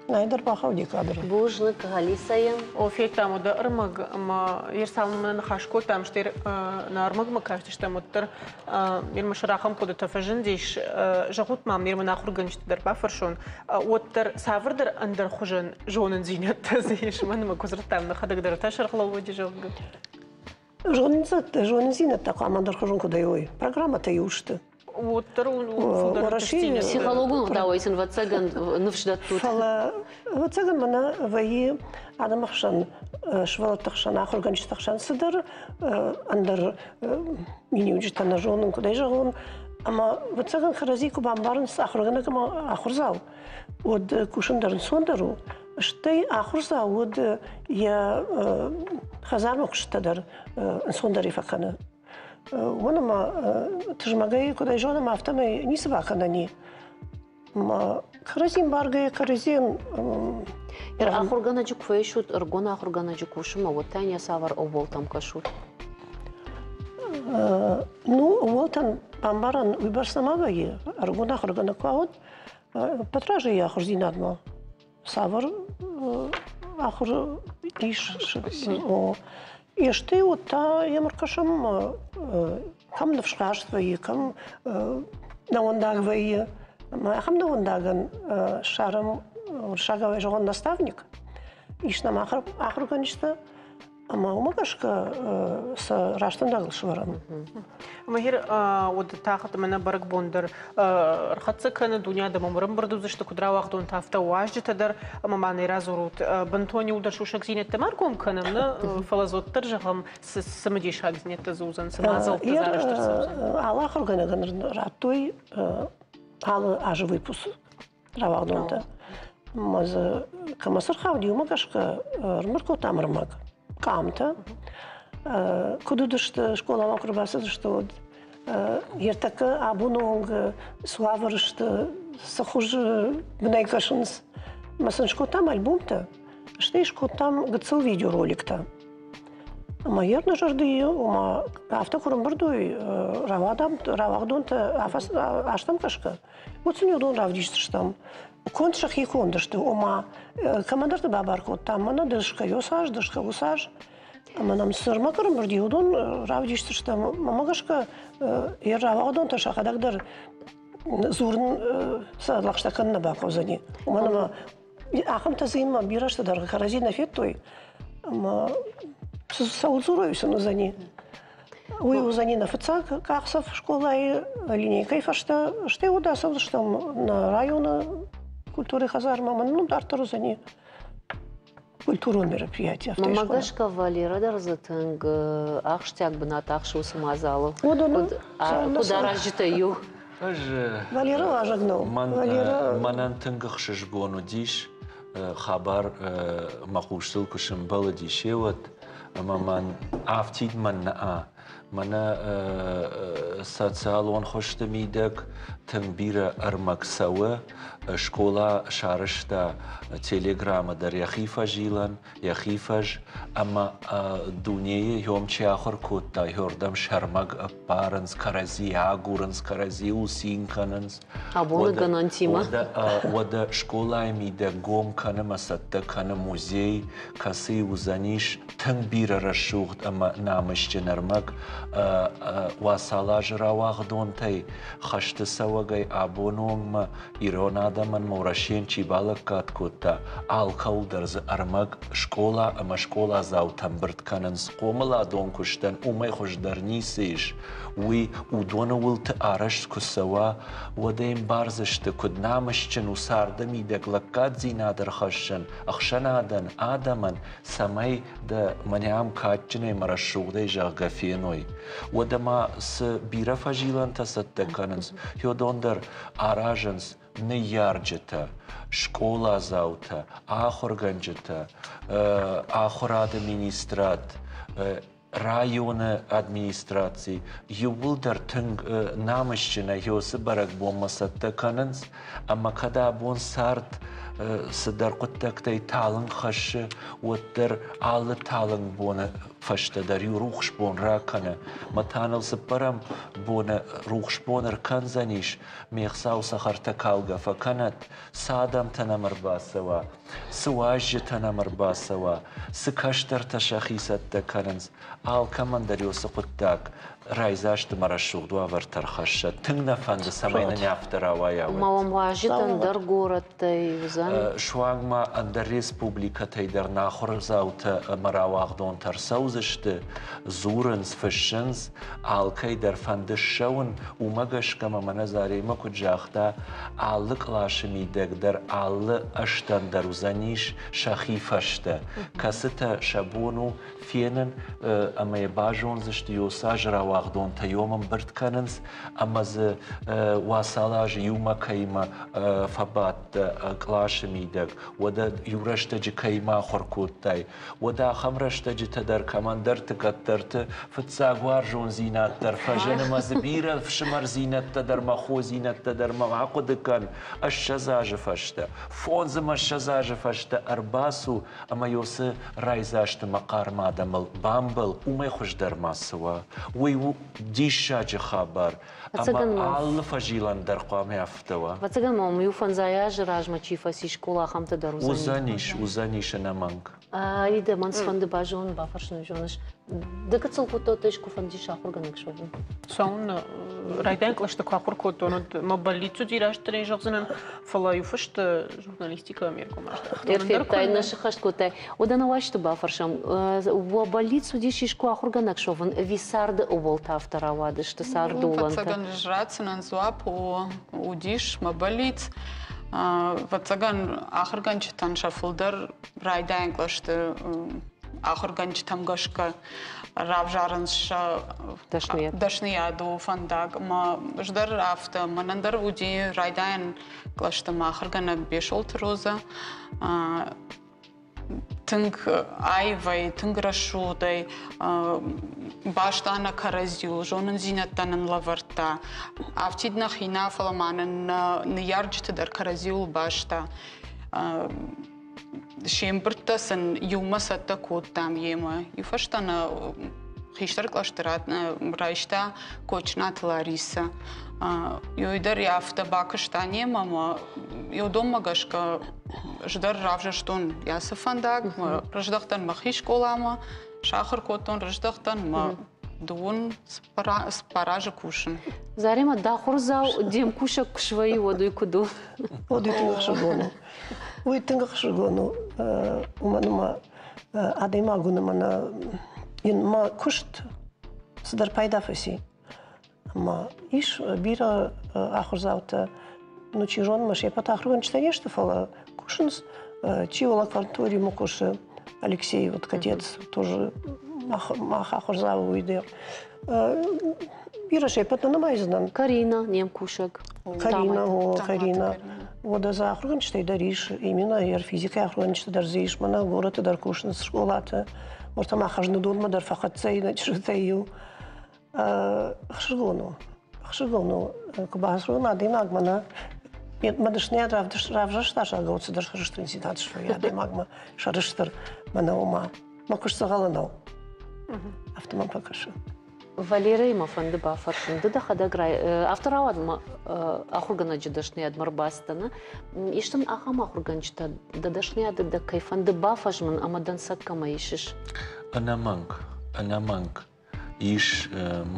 Нӕдӕр бахауди кадры. Бузныг Алисӕйӕн. О, федтам уӕдӕ ӕрмӕг ӕмӕ Ерсалмӕ ныхас кодтам, стӕй нӕ ӕрмӕгмӕ кастыстӕм, уӕддӕр Мирмӕ сӕрахӕм хъуыдытӕ фӕзындис. Зӕгъут ма, Мирмӕ ахуыргӕнджыты дӕр бафӕрсон, уӕддӕр цавӕрдӕр ӕндӕр хуызӕн зонындзинӕдтӕ дзы ис, мӕнмӕ куы дзырдтам, нӕхӕдӕг дӕр та сӕргълӕууӕджы, зӕгъгӕ. Зонындзинӕдтӕ хъуамӕ ӕндӕрхуызон куыдӕй уой. Программӕтӕ иу сты. Уӕддӕр фылдӕр Психологон ӕгъдауӕй сын, ӕвӕццӕгӕн, ныфс дӕттут. Фӕлӕ, ӕвӕццӕгӕн, мӕнӕ вӕййы адӕмы хсӕн, сывӕллӕтты хсӕн, ахуыргӕнджыты хсӕн цыдӕр ӕндӕр миниуджытӕ нӕ зонын, куыдӕй зӕгъон. Ӕмӕ, ӕвӕццӕгӕн, кӕрӕдзи куы бамбарынц ахуыргӕнӕг ӕмӕ ахуырдзау, уӕд кусын дӕр ӕнцондӕр у. Стӕй ахуырдзау уӕд йӕ хӕдзармӕ куыстытӕ дӕр ӕнцондӕрӕй фӕкӕны. Уымӕн ӕмӕ тызмӕгӕй, куыд ӕй зонӕм, афтӕмӕй ницы бакӕнӕн и. Ма кӕрӕдзи мбаргӕйӕ кӕрӕдзийӕн Ахуыргӕнӕджы куы фӕисут, ӕрыгон ахуыргӕнӕджы кусынмӕ, уӕд та йын йӕ цавӕр ӕууӕлтӕм кӕсут? Ну, ӕууӕлтӕн бамбарӕн уыйбӕрц нӕма вӕййы. Ӕрыгон ахуыргӕнӕг куы уа, уӕд ӕппӕт разы йӕ ахуырдзинадмӕ. Цавӕр ахуыр ис? Исты уӕд та йӕм ӕркӕсӕм, кӕм ныфсхаст вӕййы, кӕм нӕуӕндаг вӕййы. Ӕмӕ ахӕм нӕуӕндагӕн ссарӕм уырыссагау зӕгъон наставник. Ис нӕм ахуыргӕнджытӕ. Ӕмӕ уымӕ гӕсгӕ сӕ рӕстӕндагыл сӕвӕрӕм. Махир, уӕд тагъд мӕнӕ бӕрӕгбон дӕр ӕрхӕццӕ кӕны, дуне адӕм ӕрӕмбырд уыдзысты, куыд рауагъдонтӕ, афтӕ уазджытӕ дӕр. Ӕмӕ ма нӕ радзурут, бынтон иуылдӕр сусӕгдзинӕдтӕ ма ргом кӕнӕм, нӕ, фӕлӕ дзы уӕддӕр зӕгъӕм, цы цымыдисагдзинӕдтӕ дзы уыдзӕн, цы мадзӕлттӕ дзы арӕзт ӕрцӕудзӕн? Алы ахуыргӕнӕгӕн радтой алы азы выпуск рауагъдонтӕ. Ӕмӕ дзы кӕмӕ цы рхауди, уымӕ гӕсгӕ ӕрмыр кодтам ӕрмӕг, къамтӕ. Куыд уыдысты, скъоламӕ куы ӕрбацыдысты, уӕд ӕртӕккӕ абоны онг цы уавӕры сты, цы хуызы бынӕй кӕсынц. Ӕмӕ сын скодтам альбомтӕ, стӕй скодтам гыццыл видеороликтӕ. Ӕмӕ йе рнӕзӕрдыйы, ома афтӕ куы рӕмбырд уой рауагъдонтӕ азтӕм гӕсгӕ, уӕд сын уыдон равдисдзыстӕм. Конд сӕхи конд сты, ома кӕмӕндӕрты бабар кодтам, мӕнӕ ды скӕ аз, ды скӕ уыцы аз. Ӕмӕ нӕм цы ӕрмӕг ӕрӕмбырд уыдон равдисдзыстӕм. Мӕнмӕ гӕсгӕ йӕ рауагъдонтӕ сӕхӕдӕг дӕр Дзурын сӕ лӕгъстӕ кӕнын нӕ бахъӕудзӕни. Уымӕн ӕмӕ ахӕмтӕ дзы ма бирӕ азты дӕргъы кӕрӕдзи нӕ федтой, ӕмӕ цӕуыл дзурой, сын уыдзӕни. Уый уыдзӕни нӕ фыццаг къахдзӕф скъолайы линейкӕйы фӕстӕ, стӕй уӕд ацӕудзыстӕм нӕ районы культурӕйы хӕдзармӕ, ӕмӕ нын дарддӕр уыдзӕни культурон мероприятие. Мӕнмӕ гӕсгӕ Валера дӕр дзы тынг ахсджиаг бынат ахсы уыцы мадзалы. Куыд аразджытӕй иу. Ӕз Валера уазӕг нӕу. Мӕнӕн тынг ӕхсызгон уыдис, хабар мӕ хъустыл куы сӕмбӕлыди сеуӕд, ӕмӕ мӕн афтид мӕн нӕ Мӕнӕ социалон хуызты мидӕг тынг бирӕ ӕрмӕг цӕуы. Скъола сарӕзта телеграммы дӕр йӕхи фӕзилӕн, йӕхи фӕз, ӕмӕ дунейы йом чи ахуыр кодта, йордӕм сӕрмӕг ӕппарынц, кӕрӕдзи агурынц, кӕрӕдзиуыл цин кӕнынц. Абоны гӕнӕнтимӕ. Уӕдӕ скъолайы мидӕг гом кӕны мӕ цӕттӕ кӕны музей, кӕцыйы уыдзӕнис тынг бирӕ рӕсугъд ӕмӕ намысджын ӕрмӕг уацалазы рауагъдонтӕй, хӕсты цӕуӕгӕй абоны онгмӕ ирон адӕмӕн Уӕрӕсейӕн чи балӕггад кодта, алкӕуыл дӕр дзы ӕрмӕг скъола ӕмӕ скъоладзаутӕ ӕмбырд кӕнынц. Хъомыладон куыстӕн уымӕй хуыздӕр ницы ис. Уый уыдоны уылты арӕзт куы цӕуа, уӕд ӕй ӕмбардзысты, куыд намысджын у царды мидӕг лӕггаддзинад ӕрхӕссын ӕхсӕнадӕн, адӕмӕн, цӕмӕй дӕ мӕнӕ ам кадджынӕй мӕ рӕсугъдӕй, зӕгъгӕ, феной. Уӕдӕ ма цы бирӕ фӕзилӕнтӕ цӕттӕ кӕнынц, уыдон дӕр аразынц ныййарджытӕ, скъоладзаутӕ, ахуыргӕнджытӕ, ахуырады министрад, районы администраци иууылдӕр тынг намысджынӕй уыцы бӕрӕгбонмӕ цӕттӕ кӕнынц, ӕмӕ кӕд абон цард цыдӕр хъуыддӕгтӕй талынг хӕссы, уӕддӕр алы талынг боны фӕстӕ дӕр иу рухс бон ракӕны. Мӕ та ныл цыппӕрӕм боны рухс бон ӕркӕндзӕнис, ме хцау цӕхӕртӕ калгӕ фӕкӕнӕд, цы адӕмтӕ нӕм ӕрбацӕуа, цы уазджытӕ нӕм ӕрбацӕуа, цы кӕстӕртӕ сӕхи цӕттӕ кӕнынц, алкӕмӕн дӕр уыцы хъуыддаг райдзаст ӕмӕ рӕсугъд уавӕртӕ ӕрхӕссӕд. Тынг нӕ фӕнды, цӕмӕй нын афтӕ рауайа. Ма уӕм уазджытӕ ӕндӕр горӕттӕй уыдзӕн? Суанг ма ӕндӕр республикӕтӕй дӕр нӕ ахуырдзаутӕ ӕмӕ рауагъдонтӕ ӕрцӕудзысты, дзурынц, фыссынц, алкӕй дӕр фӕнды ссӕуын, уымӕ гӕсгӕ мӕ мӕнӕ Заремӕ куыд загъта, алы къласы мидӕг дӕр алы ӕстӕн дӕр уыдзӕнис сӕхи фӕстӕ, кӕцытӕ сӕ бон у фенын ӕмӕ йӕ базондзысты, ёсаз рауагъдонтӕ йом ӕмбырд кӕнынц ӕмӕ дзы уацал азы иумӕ кӕимӕ фӕбадт къласы мидӕг, уӕдӕ иу рӕстӕджы кӕимӕ ахуыр кодтай, Уӕдӕ ахӕм рӕстӕджытӕ дӕр кӕмӕндӕрты кӕддӕрты фыццаг уарзондзинад дӕр фӕзыны ӕмӕ дзы бирӕ фсымӕрдзинӕдтӕ дӕр мӕ ходзинӕдтӕ дӕр ма ахъуыды кӕн 20 азы фӕстӕ, 25 азы фӕстӕ ӕрбацу ӕмӕ уыцы райдзасты мӕ хъарм адӕмыл бамбӕл, уымӕй хуыздӕр ма цы уа. Уый у диссаджы хабар. Ӕмӕ алы фӕзилӕн дӕр хъуамӕ афтӕ уа. Ӕвӕццӕгӕн ма иу фӕндзай азы размӕ чи фӕци скъола, ахӕмтӕ дӕр уыдзӕни. Уыдзӕнис, уыдзӕнис ӕнӕмӕнг. Аида, мӕн цыфӕнды базонын, бафӕрсын зоныс. Ды гыццыл кодтой, искуы фӕндис ахуыргӕнӕг суӕвын? Цӕуын райдайӕн кълӕсты куы ахуыр кодтон, уӕд мӕ бӕллиц уыди растдӕрӕй зӕгъдзынӕн, фӕлӕ иу фысты журналистикӕ ме ргом аздӕхтон. Федтай, нӕ сыххӕст кодтай. Уӕдӕ нӕ уазджыты бафӕрсӕм. Уӕ бӕллиц уыдис искуы ахуыргӕнӕг суӕвын ӕви царды ӕууӕлтӕ афтӕ рауадысты, царды уылӕнтӕ? Ӕвӕццӕгӕн ратдзынӕн дзуапп уыдис мӕ бӕллиц. Ӕвӕццӕгӕн ахуыргӕнджытӕн сӕ фылдӕр райдайӕн кълӕсты ахуыргӕнджытӕм гӕсгӕ равзарынц сӕ дӕсныйады фӕндаг. Ӕмӕ ӕз дӕр афтӕ, мӕнӕн дӕр уыди райдайӕн кълӕсты мӕ ахуыргӕнӕг Бесолты Розӕ. Тынг аивӕй, тынг рӕсугъдӕй баста нӕ кӕрӕдзиуыл, зонындзинӕдтӕ нын лӕвӕрдта. Афтид нӕхи нӕ, фӕлӕ ма нын нӕ ныййарджыты дӕр кӕрӕдзиуыл баста. Се мбырдтӕ сын иумӕ цӕттӕ кодтам йемӕ. Иу фӕстӕ нӕ хистӕр кълӕсты райста Кочнаты Ларисӕ. Ёй дӕр афтӕ бакуыста немӕ ӕмӕ уыдонмӕ гӕсгӕ ӕз дӕр равзӕрстон ацы фӕндаг, рыздӕхтӕн мӕхи скъоламӕ, сахуыр кодтон, рыздӕхтӕн мӕ. Дыууын цыппар азы кусын. Заремӕ, дӕ ахуырдзау де мкусӕг куы свӕййы, уӕд уый куыд у? Уӕд уый тынг ӕхсызгон у. Уый тынг ӕхсызгон у, уымӕн ӕмӕ адӕймаг уыны мӕнӕ йын мӕ куыст цыдӕр пайда фӕци. Ӕмӕ ис бирӕ ахуырдзаутӕ, ну, чи зоны, мӕ се ппӕт ахуыргӕнджытӕ не сты, фӕлӕ кусынц. Чи лабораторимӕ кусы, Алексей, вот кадет, тоже мах ахуырдзау уый дӕр. Бирӕ се ппӕт нӕ нымайдзынӕн. Карина, не мкусӕг. Карина, о, Карина. Уӕдӕ дзы ахуыргӕнджытӕй дӕр ис, именно физикӕйы ахуыргӕнджытӕ дӕр дзы ис, мӕнӕ горӕты дӕр кусынц скъолаты. Уӕртӕ ма Хӕзныдонмӕ дӕр фӕхӕццӕ и нӕ чызджытӕй иу. Ӕхсызгон у. Ӕхсызгон у, куы бацӕуон адӕймагмӕ нӕ мӕ дӕсныйад равзӕрста, зӕгъгӕ, цыдӕр сӕрыстырдзинад свӕййы адӕймагмӕ, сӕрыстыр мӕнӕ ома мӕ куыст дзӕгъӕлы нӕу. Афтӕ мӕм фӕкӕсы. Валерӕйы мӕ фӕнды бафӕрсын, ды дӕхӕдӕг афтӕ рауад мӕ ахуыргӕнӕджы дӕсныйадмӕ ӕрбацыдтӕн. Ис дын ахӕм ахуыргӕнджытӕ, дӕ дӕсныйады дӕ кӕй фӕнды бафӕзмын ӕмӕ дӕнцӕг кӕмӕ исыс? Ӕнӕмӕнг, ӕнӕмӕнг. Ис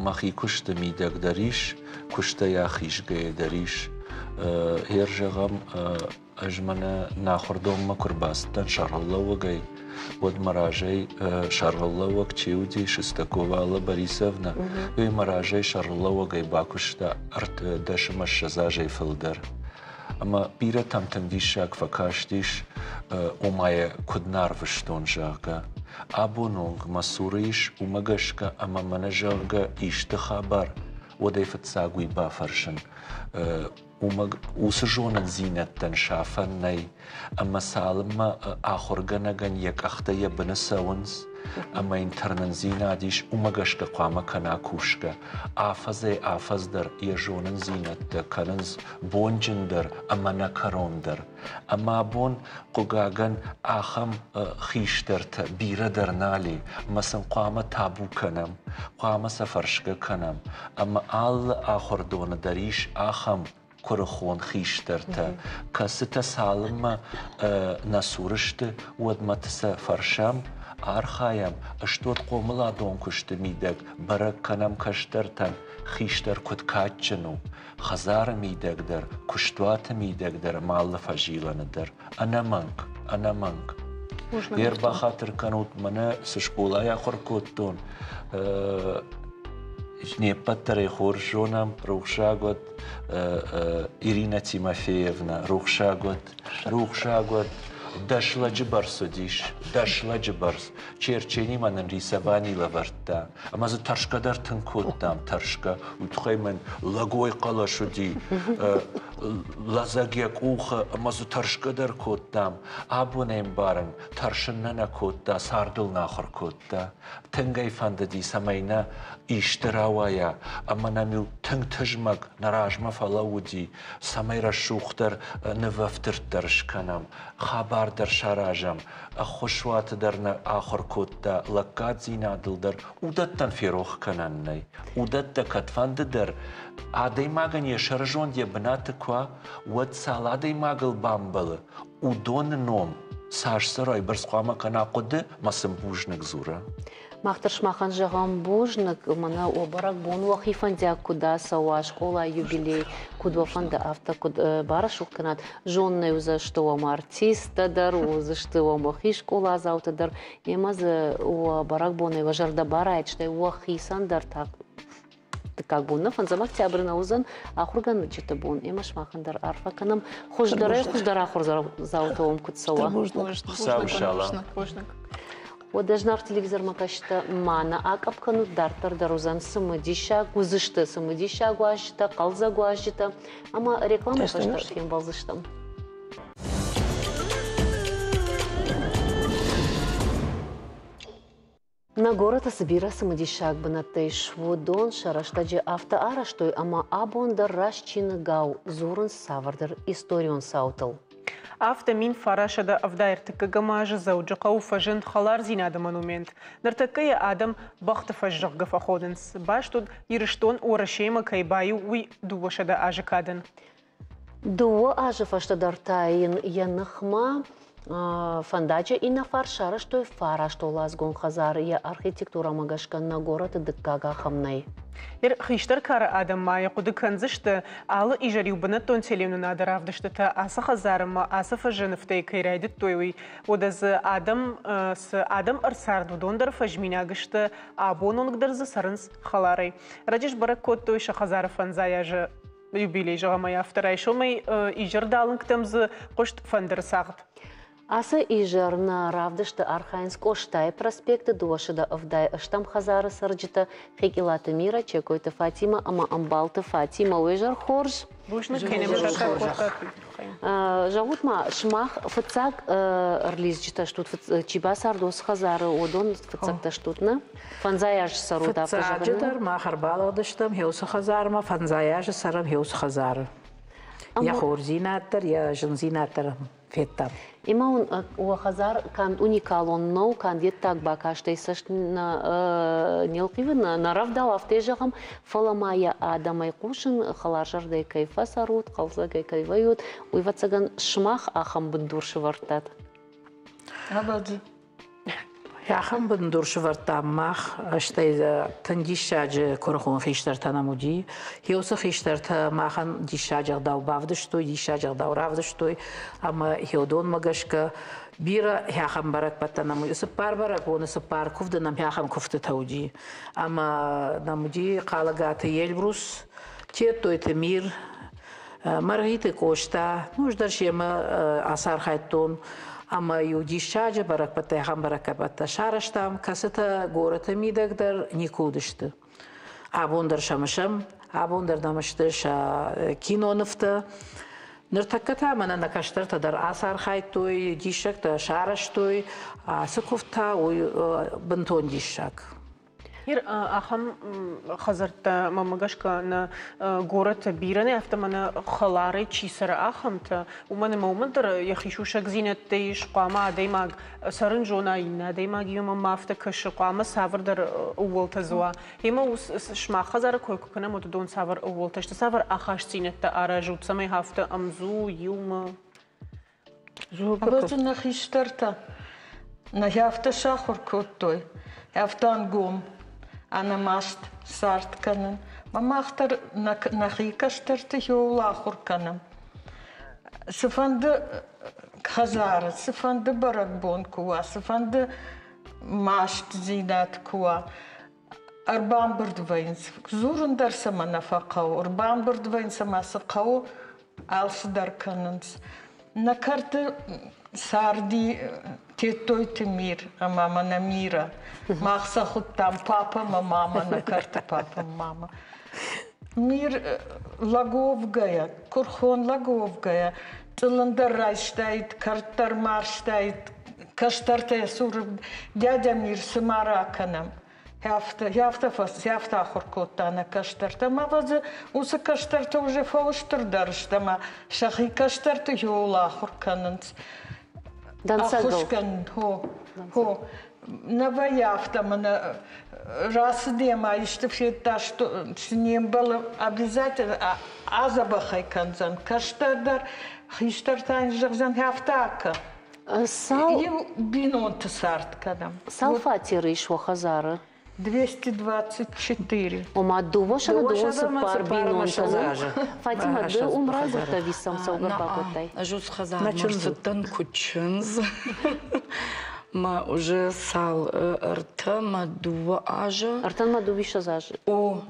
мӕхи куысты мидӕг дӕр ис, куыстӕй ахизгӕйӕ дӕр ис. Гъер зӕгъӕм, ӕз мӕнӕ нӕ ахуырдонмӕ куы рбацыдтӕн сӕргълӕууӕгӕй, уӕд мӕ разӕй сӕргълӕууӕг чи уыди, Шестакова Алла Борисовна, уый мӕ разӕй сӕргълӕууӕгӕй бакуыста 18 азӕй фылдӕр. Ӕмӕ бирӕтӕм тынг диссаг фӕкастис, ома йӕ куыд нӕ арвыстон, зӕгъгӕ. Абон онг мӕ цуры ис, уымӕ гӕсгӕ ӕмӕ мӕнӕ, зӕгъгӕ, исты хабар, уӕд ӕй фыццаг уый бафӕрсын. Уымӕ уыцы зонындзинӕдтӕн сафӕн нӕй, ӕмӕ цалынмӕ ахуыргӕнӕгӕн йӕ къӕхтӕ йӕ быны цӕуынц, ӕмӕ йын тырнындзинад ис, уымӕ гӕсгӕ хъуамӕ кӕна кусгӕ. Афӕдзӕй-афӕдз дӕр йӕ зонындзинӕдтӕ кӕнынц бонджындӕр ӕмӕ нӕкӕрондӕр. Ӕмӕ абон, хъыгагӕн, ахӕм хистӕртӕ бирӕ дӕр нал и, ӕмӕ сын хъуамӕ табу кӕнӕм, хъуамӕ сӕ фӕрсгӕ кӕнӕм. Ӕмӕ алы ахуырдоны дӕр ис ахӕм куырыхон хистӕртӕ, кӕцытӕ цалынмӕ нӕ цуры сты, уӕдмӕ сӕ фӕрсӕм, архайӕм, стот хъомыладон куысты мидӕг бӕрӕг кӕнӕм кӕстӕртӕн, хистӕр куыд кадджын у, хӕдзары мидӕг дӕр, куыстуаты мидӕг дӕр ӕмӕ алы фӕзилӕны дӕр. Ӕнӕмӕнг, ӕнӕмӕнг. Йе рбахатыр кӕнут, мӕнӕ цы скъолайы ахуыр кодтон, не ппӕт дӕр ӕй хорз зонӕм, рухсаг уӕд Ирина Тимофеевна, рухсаг уӕд, рухсаг уӕд. Дӕс лӕджы бӕрц уыдис, дӕс лӕджы бӕрц. Черченимӕ нын рисовани лӕвӕрдта. Ӕмӕ дзы тӕрсгӕ дӕр тынг кодтам, тӕрсгӕ. Уый тыххӕй мӕн лӕгой хъӕлӕс уыди, лӕдзӕг йӕ къухы, ӕмӕ дзы тӕрсгӕ дӕр кодтам. Абон ӕй ӕмбарын, тӕрсын нӕ нӕ кодта, цардыл нӕ ахуыр кодта. Тынг ӕй фӕндыди, цӕмӕй нӕ исты рауайа, ӕмӕ нӕм-иу тынг тызмӕг нӕ размӕ фӕлӕууыди, цӕмӕй рӕсугъддӕр нывӕфтырддӕр скӕнӕм, хабар дӕр саразӕм, ӕххуысуаты дӕр нӕ ахуыр кодта, лӕггаддзинадыл дӕр. Уыдӕттӕн ферох кӕнӕн нӕй. Уыдӕттӕ кӕдфӕнды дӕр адӕймагӕн йӕ сӕрызонд йӕ бынаты куы уа, уӕд цал адӕймагыл бамбӕлы, уыдоны ном цас цӕрай бӕрц хъуамӕ кӕна хъуыды мӕ сын бузныг дзура. Мах дӕр сымахӕн зӕгъӕм бузныг, мӕнӕ уӕ бӕрӕгбон уӕхи фӕндиаг куыд ацӕуа, скъолайы юбилей куыд уӕ фӕнды, афтӕ куыд барӕсугъд кӕнат. Зоннӕ уыдзысты уӕм артисттӕ дӕр, уыдзысты уӕм уӕхи скъоладзаутӕ дӕр. Ӕмӕ дзы уӕ бӕрӕгбонӕй уӕ зӕрдӕ барайӕд, стӕй уӕхицӕн дӕр та дыккаг бон нӕ фӕндзӕм октябры нӕ уыдзӕн ахуыргӕнджыты бон ӕмӕ сымахӕн дӕр арфӕ кӕнӕм хуыздӕрӕй хуыздӕр ахуырдзаутӕ уӕм куыд цӕуа. Уӕдӕ зынаргъ телевизормӕ кӕсджытӕ ма нӕ акъӕпп кӕнут, дарддӕр дӕр уыдзӕн цымыдисаг, уыдзысты цымыдисаг уазджытӕ, хъӕлдзӕг уазджытӕ ӕмӕ рекламӕйы фӕстӕ фембӕлдзыстӕм. Нӕ горӕты цы бирӕ цымыдисаг бынӕттӕ ис, уыдон сӕ рӕстӕджы афтӕ арӕзтой, ӕмӕ абон дӕр раст чиныгау дзурынц цавӕрдӕр историон цаутыл. Афтӕ 1973 азы Дзӕуджыхъӕуы фӕзынд Хӕлардзинады монумент. Ныртӕккӕ йӕ адӕм бӕхты фӕз, зӕгъгӕ, фӕхонынц. Баст уыд, Ирыстон Уӕрӕсеимӕ кӕй баиу, уый 200 азы кадӕн. Дыууӕ азы фӕстӕ дӕр та йын йӕ ныхмӕ Фӕндаджы иннӕ фарс сарӕзтой фарастуӕладзыгон хӕдзар, йӕ архитектурӕмӕ гӕсгӕ нӕ горӕты дыккаг ахӕм нӕй. Ныр хистӕр кары адӕм ма йӕ хъуыды кӕндзысты, алы изӕр-иу бынӕттон телеуынынады равдыстытӕ ацы хӕдзары ӕмӕ ацы фӕзы нывтӕй кӕй райдыдтой, уый. Уӕдӕ дзы адӕм цы адӕм ӕрцард, уыдон дӕр фӕзминаг сты, абон онг дӕр дзы цӕрынц хӕларӕй. Ӕрӕджы сбӕрӕг кодтой сӕ хӕдзары фӕндзай азы юбилей, зӕгъӕм ӕй афтӕ райсомӕй изӕрдалынгтӕм дзы хъуыст фӕндыры цагъд. Ацы изӕр нӕ равдысты архайынц Къостайы проспекты 278 хӕдзары цӕрджытӕ Хекъилаты Мира, Чекойты Фатимӕ ӕмӕ Ӕмбалты Фатимӕ. Уе зӕр хорз! Бузныг, кӕй нӕм саккаг кодтат. Зӕгъут ма, сымах фыццаг ӕрлидзджытӕ стут, чи бацард уыцы хӕдзары, уыдон фыццӕгтӕ стут, нӕ? Фӕндзай азы цӕрут афтӕ зӕгъын? Фыццаджыдӕр мах ӕрбалыгъдыстӕм Хеусы хӕдзармӕ, фӕндзай азы цӕрӕм Хеусы хӕдзары. Йӕ хорздзинад дӕр, йӕ зындзинад дӕр федтам. Ӕмӕ уын уӕ хӕдзар канд уникалон нӕу, канд йе ддаг бакастӕй цӕст не лхъивы, нӕ рӕвдау, афтӕ зӕгъӕм, фӕлӕ ма йӕ адӕмӕй хъусын, хӕларзӕрдӕй кӕй фӕцӕрут, хъӕлдзӕгӕй кӕй вӕййут, уый, ӕвӕццӕгӕн, сымах ахӕм бындур сывӕрдтат. Ӕвӕдзи. Ахӕм бындур сывӕрдтам мах, стӕй тынг диссаджы куырыхон хистӕртӕ нӕм уыди. Уыцы хистӕртӕ махӕн диссаджы ӕгъдау бавдыстой, диссаджы ӕгъдау равдыстой ӕмӕ уыдонмӕ гӕсгӕ бирӕ ахӕм бӕрӕгбӕттӕ нӕм уыди. Цыппар бӕрӕгбоны цыппар куывды нӕм ахӕм куывдтытӕ уыди. Ӕмӕ нӕм уыди Хъалыгаты Эльбрус, Тедтойты Мир, Мӕргъиты Къоста, ну, ӕз дӕр семӕ ацархайдтон ӕмӕ-иу диссаджы бӕрӕгбӕттӕ, ахӕм бӕрӕгбӕттӕ сарӕзтам, кӕцытӕ горӕты мидӕг дӕр никуы уыдысты. Абон дӕр сӕ мысӕм, абон дӕр нӕм сты сӕ кинонывтӕ. Ныртӕккӕ та мӕнӕ нӕ кӕстӕртӕ дӕр ацархайдтой, диссӕгтӕ сарӕзтой. Ацы куывд та уый бынтон диссаг. Ир ахӕм хӕдзӕрттӕ, мӕнмӕ гӕсгӕ, нӕ горӕты бирӕ нӕ, афтӕ мӕнӕ хӕларӕй чи цӕры, ахӕмтӕ. Уымӕн ӕмӕ уымӕн дӕр йӕхи сусӕгдзинӕдтӕ ис, хъуамӕ адӕймаг цӕрын зона, иннӕ адӕймагимӕ мӕм афтӕ кӕсы, хъуамӕ цавӕрдӕр ӕууӕлтӕ дзы уа. Ӕмӕ сымах хӕдзары кой куы кӕнӕм, уӕд уыдон цавӕр ӕууӕлтӕ сты, цавӕр ахастдзинӕдтӕ аразут, цӕмӕй афтӕ ӕмдзу, иумӕ? Абон нӕ хистӕртӕ нӕ афтӕ сахуыр кодтой, афтӕ ӕнгом, ӕнӕмаст цард кӕнын. Мӕ мах дӕр нӕхи кӕстӕрты иуыл ахуыр кӕнӕм. Цыфӕнды хӕдзары, цыфӕнды бӕрӕгбон куы уа, цыфӕнды мастдзинад куы уа, ӕрбамбырд вӕййынц. Дзурын дӕр цӕмӕ нӕ фӕхъӕуы, ӕрбамбырд вӕййынц ӕмӕ цы хъӕуы, алцыдӕр кӕнынц. Нӕ кӕрты царди Тедтойты Мир ӕмӕ мӕнӕ Мира. Мах сӕ хуыдтам папа ӕмӕ мама, нӕ кӕрты папа ӕмӕ мама. Мир лӕговгӕйӕ, куырхон лӕговгӕйӕ, цъылын дӕр райстаид, кӕрт дӕр марзтаид, кӕстӕртӕ йӕ цуры дядя Мир, цы ма ракӕнӕм? Афтӕ, афтӕ, афтӕ ахуыр кодта нӕ кӕстӕртӕ. Ӕмӕ дзы уыцы кӕстӕртӕ уже фӕстырдӕр сты ӕмӕ сӕхи кӕстӕрты иуыл ахуыр кӕнынц. Дӕнцӕгыл. Ӕххуыс хо, хо. Нӕ вӕййы афтӕ, мӕнӕ рацыди ӕмӕ исты федта, цы не мбӕлы, обязательно адзӕбӕх ӕй кӕндзӕн. Кӕстӕр дӕр, хистӕр та йын зӕгъдзӕн, афтӕ акӕ. Цал Иу бинонты цард кӕнӕм. Цал фатеры ис уӕ хӕдзары? 224. Ома 224 бинонтӕ. Фатима, ды уым райгуырдтӕ ӕви сӕм цӕугӕ бакодтай? Ӕз уыцы хӕдзармӕ рцыдтӕн куыд чындз. Мӕ уже цал ӕртӕ мӕ дыууӕ азы. Ӕртӕ мӕ дыууиссӕдз азы. О.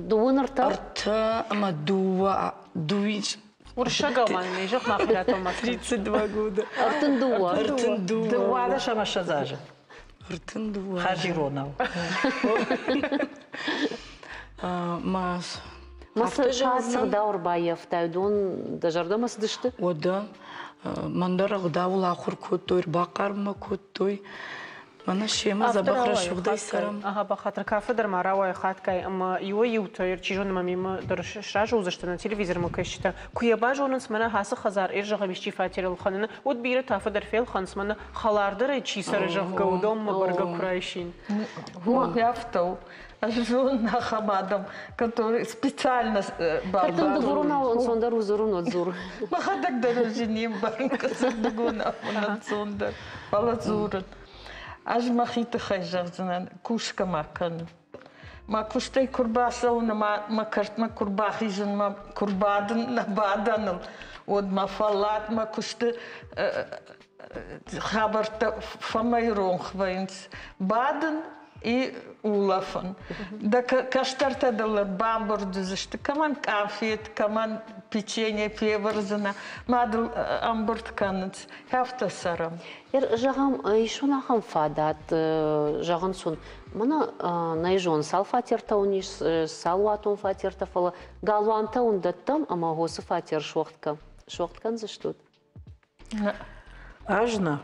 Дыууын ӕртӕ? Ӕртӕ ӕмӕ дыууӕ дыууис Уырыссагау ма нын зӕгъ мах ирӕттон 32 года. 32. 32. 22 азы. 32. Хӕрзиронау. Ма Ма цы ӕгъдау ӕрбаййӕфтай, уыдон дӕ зӕрдӕмӕ цыдысты? Уӕдӕ мӕн дӕр ӕгъдауыл ахуыр кодтой, ӕрбахъарм мӕ кодтой. Мӕнӕ семӕ дзӕбӕх рӕсугъдӕй цӕрӕм. Ага, бахатыр кафы дӕр ма рауайы хатгай ӕмӕ иуӕй-иутӕ, чи зоны, мӕ мемӕ дӕр сразы уыдзысты нӕ телевизормӕ кӕсджытӕ, куы йӕ базонынц, мӕнӕ ацы хӕдзар ӕрзӕгъӕм исчи фатер ӕлхӕныны, уӕд бирӕтӕ афтӕ дӕр фелхӕнынц, мӕнӕ хӕлардӕрӕй чи цӕры, зӕгъгӕ, уыдонмӕ бӕргӕ куы райсин. Афтӕ у. Ӕз зонын ахӕм адӕм, которые специально Кӕд дыгуронау ӕнцондӕр у дзурын, уӕд дзур. Мӕхӕдӕг дӕр ӕз не мбарын, кӕцы дыгонау ӕнцондӕр, фӕлӕ дзурын. Ӕз мӕхи тыххӕй зӕгъдзынӕн, кусгӕ ма кӕнын. Мӕ куыстӕй куы рбацӕуын ӕмӕ мӕ кӕртмӕ куы рбахизын, мӕ куы рбадын нӕ бадӕныл, уӕд мӕ фӕллад мӕ куысты хабӕрттӕ фӕмӕйронх вӕййынц. Бадын и улӕфын. Дӕ кӕстӕртӕ дыл ӕрбамбырд уыдзысты, кӕмӕн къафет, кӕмӕн печенье февӕрдзынӕ, ма дыл ӕмбырд кӕнынц. Афтӕ цӕрӕм. Зӕгъӕм, ис уын ахӕм фадат, зӕгъынц уын, мӕнӕ нӕ зон, цал фатертӕ уын ис, цал уатон фатертӕ, фӕлӕ галуантӕ уын дӕттӕм ӕмӕ уыцы фатер суӕгъд кӕндзыстут? Ӕз нӕ.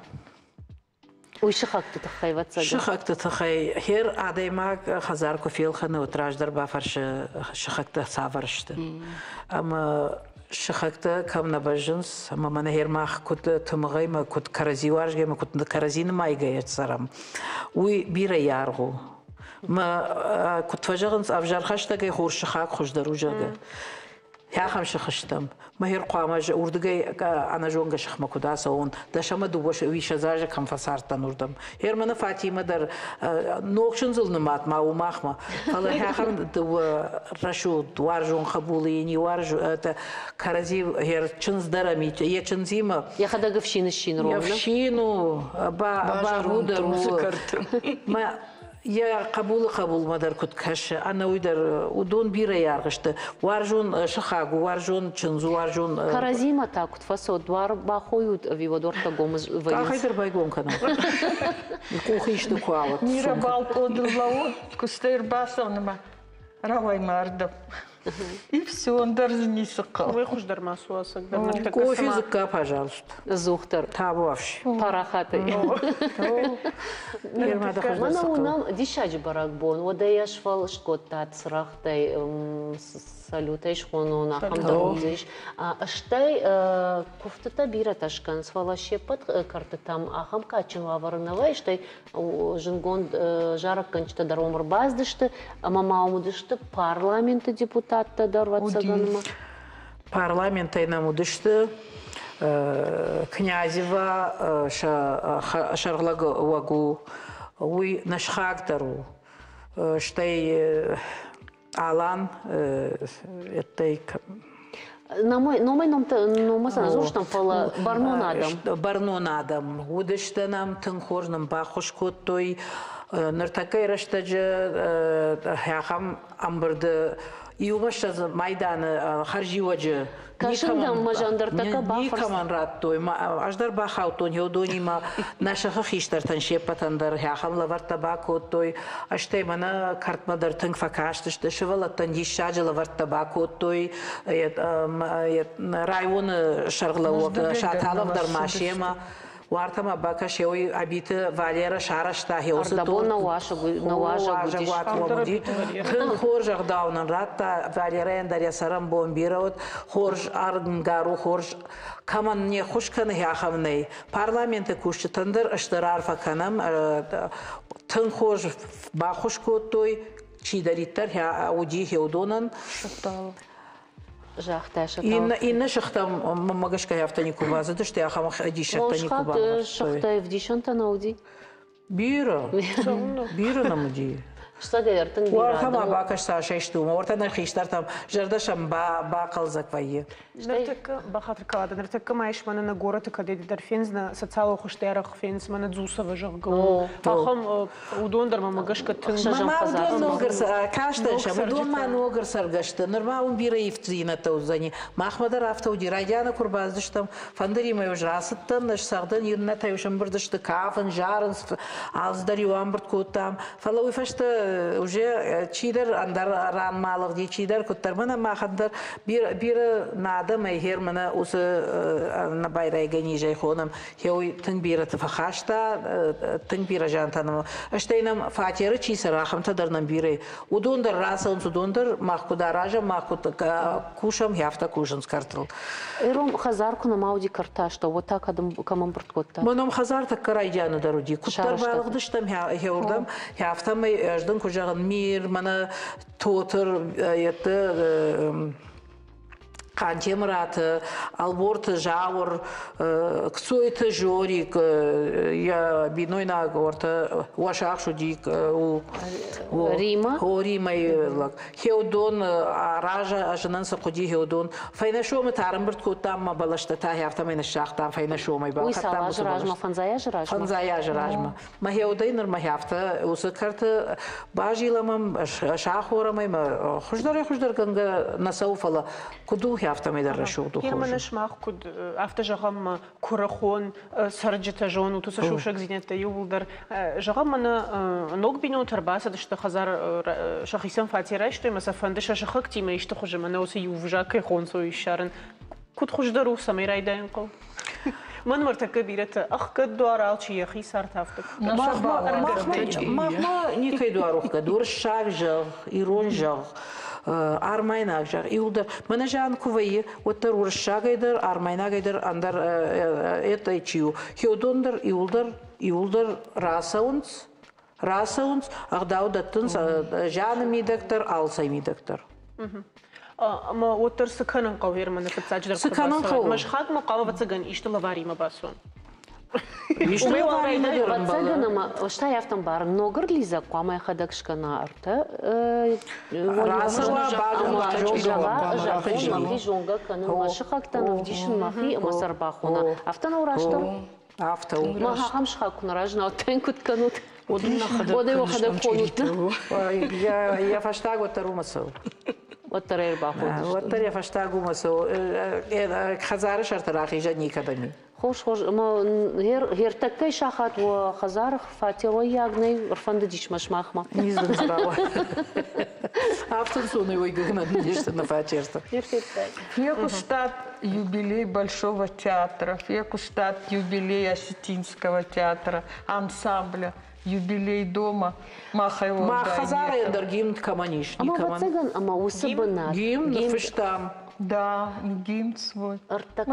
Уый сыхӕгты тыххӕй, ӕвӕццӕгӕн. Сыхӕгты тыххӕй. Хер адӕймаг хӕдзар куы фелхӕны, уӕд раздӕр бафӕрсы, сыхӕгтӕ цавӕр сты. Ӕмӕ сыхӕгтӕ кӕм нӕ бӕззынц, ӕмӕ мӕнӕ хер мах куыд тымыгъӕй мӕ куыд кӕрӕдзи уарзгӕ ӕмӕ куыд кӕрӕдзи нымайгӕйӕ цӕрӕм, уый бирӕ аргъ у. Мӕ куыд фӕзӕгъынц, ӕвзӕр хӕстӕгӕй хорз сыхаг хуыздӕр у, зӕгъгӕ. Ахӕм сых стӕм. Мӕхи хъуамӕ уырдыгӕй ӕнӕзонгӕ сыхмӕ куыд ацӕуон, 12 уисӕдз азы кӕм фӕцардтӕн, уырдӕм. Германы Фатимӕ дӕр ног чындзыл нымад ма у махмӕ, фӕлӕ ахӕм дыууӕ рӕсугъд уарзон хъӕбулы йын уарз кӕрӕдзи чындз дӕр ӕм йӕ чындзимӕ. Йӕхӕдӕг ӕфсин ссин рон. Ӕфсин у, ба дӕр у. Йӕ хъӕбулы хъӕбулмӕ дӕр куыд кӕсы, ӕнӕуый дӕр уыдон бирӕ аргъ сты. Уарзон сыхаг у, уарзон чындз у, уарзон... Кӕрӕдзимӕ та куыд фӕцӕуы, дуар бахойут ӕви уӕ дуӕрттӕ гом вӕййынц? Къахӕй дӕр байгом кӕнӕм. Къухы исты куы ауад. Мира балкъоныл лӕууы, куыстӕй ӕрбацӕуынмӕ рауай ма ардӕм. И все, ӕндӕр дзы ницы хъӕуы. Уый хуыздӕр ма суа ӕцӕгдӕр. Кофе дзыкка, пожалуйста. Ӕдзухдӕр. Табуафси. Парахатӕй. Мӕнӕ уынӕм диссаджы бӕрӕгбон. Уӕдӕ йӕ сфӕлыст кодтат цырӕгътӕй, салютӕй схонон, ахӕм дӕр уыдис. Стӕй куывтытӕ бирӕтӕ скӕнынц, фӕлӕ се ппӕт кӕртытӕм ахӕм кадджын уавӕры нӕ вӕййы, стӕй зындгонд зарӕггӕнджытӕ дӕр уым ӕрбацыдысты ӕмӕ ма уым уыдысты парламенты депутаттӕ дӕр, ӕвӕццӕгӕн. Парламентӕй нӕм уыдысты Князева сӕргълӕууӕг у, уый нӕ сыхаг дӕр у. Стӕй Алан, еттӕй Номӕй номмӕ сӕ дзурстам, фӕлӕ бӕрнон адӕм. Бӕрнон адӕм. Уыдысты нӕм, тынг хорз нын баххуыс кодтой. Ныртӕккӕйы рӕстӕджы ахӕм ӕмбырды иумӕ ссӕдз майданы хӕрзиуӕджы Кӕсын дӕм мӕ зӕндӕртӕккӕ никӕмӕн радтой. Ӕз дӕр бахаудтон уыдонимӕ нӕ сыхы хистӕртӕн се ппӕтӕн дӕр ахӕм лӕвӕрттӕ бакодтой. Стӕй мӕнӕ кӕртмӕ дӕр тынг фӕкастысты, сывӕллӕттӕн диссаджы лӕвӕрттӕ бакодтой. Районы сӕргълӕууӕг Саталов дӕр ма семӕ Уартӕ ма бакӕс, уый Абиты Валера сарӕзта хеусы Ӕрдӕбон нӕ уазӕг уыди. Тынг хорз ӕгъдау нын радта. Валерайӕн дӕр йӕ цӕрӕнбон бирӕ уыд. Хорз ӕргӕр у, хорз кӕмӕн не ххуыс кӕны, ахӕм нӕй. Парламенты кусджытӕн дӕр стыр арфӕ кӕнӕм. Тынг хорз баххуыс кодтой, чидӕриддӕр уыди хеуыдонӕн. Загъта Иннӕ сыхтӕм мӕнмӕ гӕсгӕ афтӕ никуы бацыдысты, ахӕм диссӕгтӕ никуы бамбӕрстой. Сыхтӕй ӕвдисӕнтӕ нӕ уыди? Бирӕ. Бирӕ нӕм уыди. Стӕгӕй ӕртын бирӕ. Уӕртӕ ма бакӕс цасӕй сты уымӕ, уӕртӕ нӕ хистӕртӕм зӕрдӕ сӕм бахъӕлдзӕг вӕййы. Ныртӕккӕ бахатыр кӕнӕд, ныртӕккӕ ма ис мӕнӕ нӕ горӕты кӕдӕй дӕр фендзынӕ, социалон хуызтӕ арӕх фенынц мӕнӕ Дзусова, зӕгъгӕ. Ахӕм уыдон дӕр мӕмӕ гӕсгӕ тынг Мӕ уыдон ног кастӕн сӕм, уыдон ма ног ӕрцӕргӕсты. Нырма уым бирӕ ивддзинӕдтӕ уыдзӕни. Махмӕ дӕр афтӕ уыди. Райдианы куы рбацыдыстӕм, фӕндыримӕ ӕз рацыдтӕн, ӕз цӕгъдын, иннӕтӕ-иу сӕмбырд сты, кафын, зарынц, алцыдӕр-иу амбырд кодтам. Фӕлӕ уый фӕстӕ уже чидӕр ӕндӕр ранмӕ алыгъди, чидӕр куыддӕр мӕнӕ махӕн дӕр бирӕ нӕ адӕмӕй хер мӕнӕ уыцы нӕбайрайгӕ низӕй хонӕм, хеуый тынг бирӕты фӕхаста, тынг бирӕ зиантӕ нӕм. Стӕй нӕм фатеры чи цӕры, ахӕмтӕ дӕр нӕм бирӕ. Уыдон дӕр рацӕуынц, уыдон дӕр мах куыд аразӕм, мах куыд кусӕм, афтӕ кусынц кӕртыл. Ирон хӕдзар куы нӕма уыди кӕртастӕу, уӕд та кӕм ӕмбырд кодта? Мӕ ном хӕдзар тӕккӕ райдианы дӕр уыди. Куыддӕр балыгъдыстӕм хеуырдӕм, афтӕмӕй ӕз дын куы зӕгъын, Мир, мӕнӕ Тотыр, етты Хъантемыраты, Ӕлборты Зауыр, Кцойты Жорик, йӕ бинойнаг ортӕ Уӕсахс уыди Рима? О, Римайы лӕг. Хеудон араза ӕзынӕн цы хъуыди хеудон. Фӕйнӕ сомы та ӕрӕмбырд кодтам мӕ бӕлӕстӕ та афтӕмӕй ныссагътам фӕйнӕ сомӕй Уый цал азы размӕ? Фӕндзай азы размӕ? Фӕндзай азы размӕ. Мӕ хеудӕй нырмӕ афтӕ уыцы кӕрты базилӕм ӕм, сахорӕм ӕй, мӕ хуыздӕрӕй-хуыздӕргӕнгӕ нӕ цӕуы, фӕлӕ куыд у, афтӕмӕй дӕр рӕсугъд у. Германы сымах куыд афтӕ зӕгъӕм, куырыхон цӕрджытӕ зонут уыцы сусӕгдзинӕдтӕ иууылдӕр. Зӕгъӕм, мӕнӕ ног бинонтӕ ӕрбацыдысты хӕдзар сӕхицӕн фатер райстой ӕмӕ сӕ фӕнды сӕ сыхӕгтимӕ исты хуызы мӕнӕ уыцы иу взаг кӕй хонцой ссарын. Куыд хуыздӕр у, цӕмӕй райдайын хъӕуы? Мӕн ныртӕккӕ бирӕтӕ ӕхгӕд дуар алчи йӕхи цард афтӕ. Махмӕ никӕй дуар ӕхгӕд. Уырыссаг зӕгъ, ирон зӕгъ, армайнаг зӕгъ, иуылдӕр. Мӕнӕ зиан куы вӕййы, уӕддӕр уырыссагӕй дӕр, армайнагӕй дӕр ӕндӕр этӕй чи у. Хеудон дӕр иуылдӕр иуылдӕр рацӕуынц, рацӕуынц, ӕгъдау дӕттынц зианы мидӕг дӕр, алцӕй мидӕг дӕр. Ӕмӕ уӕддӕр цы кӕнын хъӕуы Ерманы фыццаджыдӕр Цы кӕнын хъӕуы? Мӕсхагмӕ хъуамӕ ӕвӕццӕгӕн исты лӕваримӕ бацуон. Исты лӕваримӕ дӕр ӕмбӕлы. Ӕвӕццӕгӕн ӕмӕ стӕй афтӕ ӕмбарын, ног ӕрлидзӕг хъуамӕ йӕхӕдӕг скӕна ӕртӕ Рацӕуа, базонгӕ мӕхи зонгӕ кӕнын, мӕ сыхӕгтӕн ӕвдисын мӕхи ӕмӕ сӕ ӕрбахона. Афтӕ нӕу растдӕр? Афтӕ у. Мах ахӕм сыхаг куы нӕ разына, уӕд куыд кӕнут? Уӕд ӕй уӕхӕдӕг хонут. Йӕ фӕстаг уӕддӕр уымӕ цӕуы. Уӕддӕр ӕй ӕрбахондзысты. Уӕддӕр йӕ фӕстаг уымӕ цӕуы. Хӕдзары сӕрты рахизӕн никӕдӕм и. Хорз, хорз. Ӕмӕ ӕртӕккӕй сахат уӕ хӕдзары фатер уӕййаг нӕй, ӕрфӕндыдис мӕ сымахмӕ. Низ дын срауа. Афтӕ ӕнцонӕй уӕйгӕнӕн не сты нӕ фатертӕ. Фехъуыстат юбилей Большого театра, фехъуыстат юбилей Осетинского театра, ансамбля, юбилей дома. Махӕй Мах хӕдзарӕй ӕндӕр гимн кӕмӕн ис? Ӕмӕ ӕвӕццӕгӕн, ӕмӕ уыцы бынат. Гимн ныффыстам. Да, гимн свой. Ӕртӕккӕ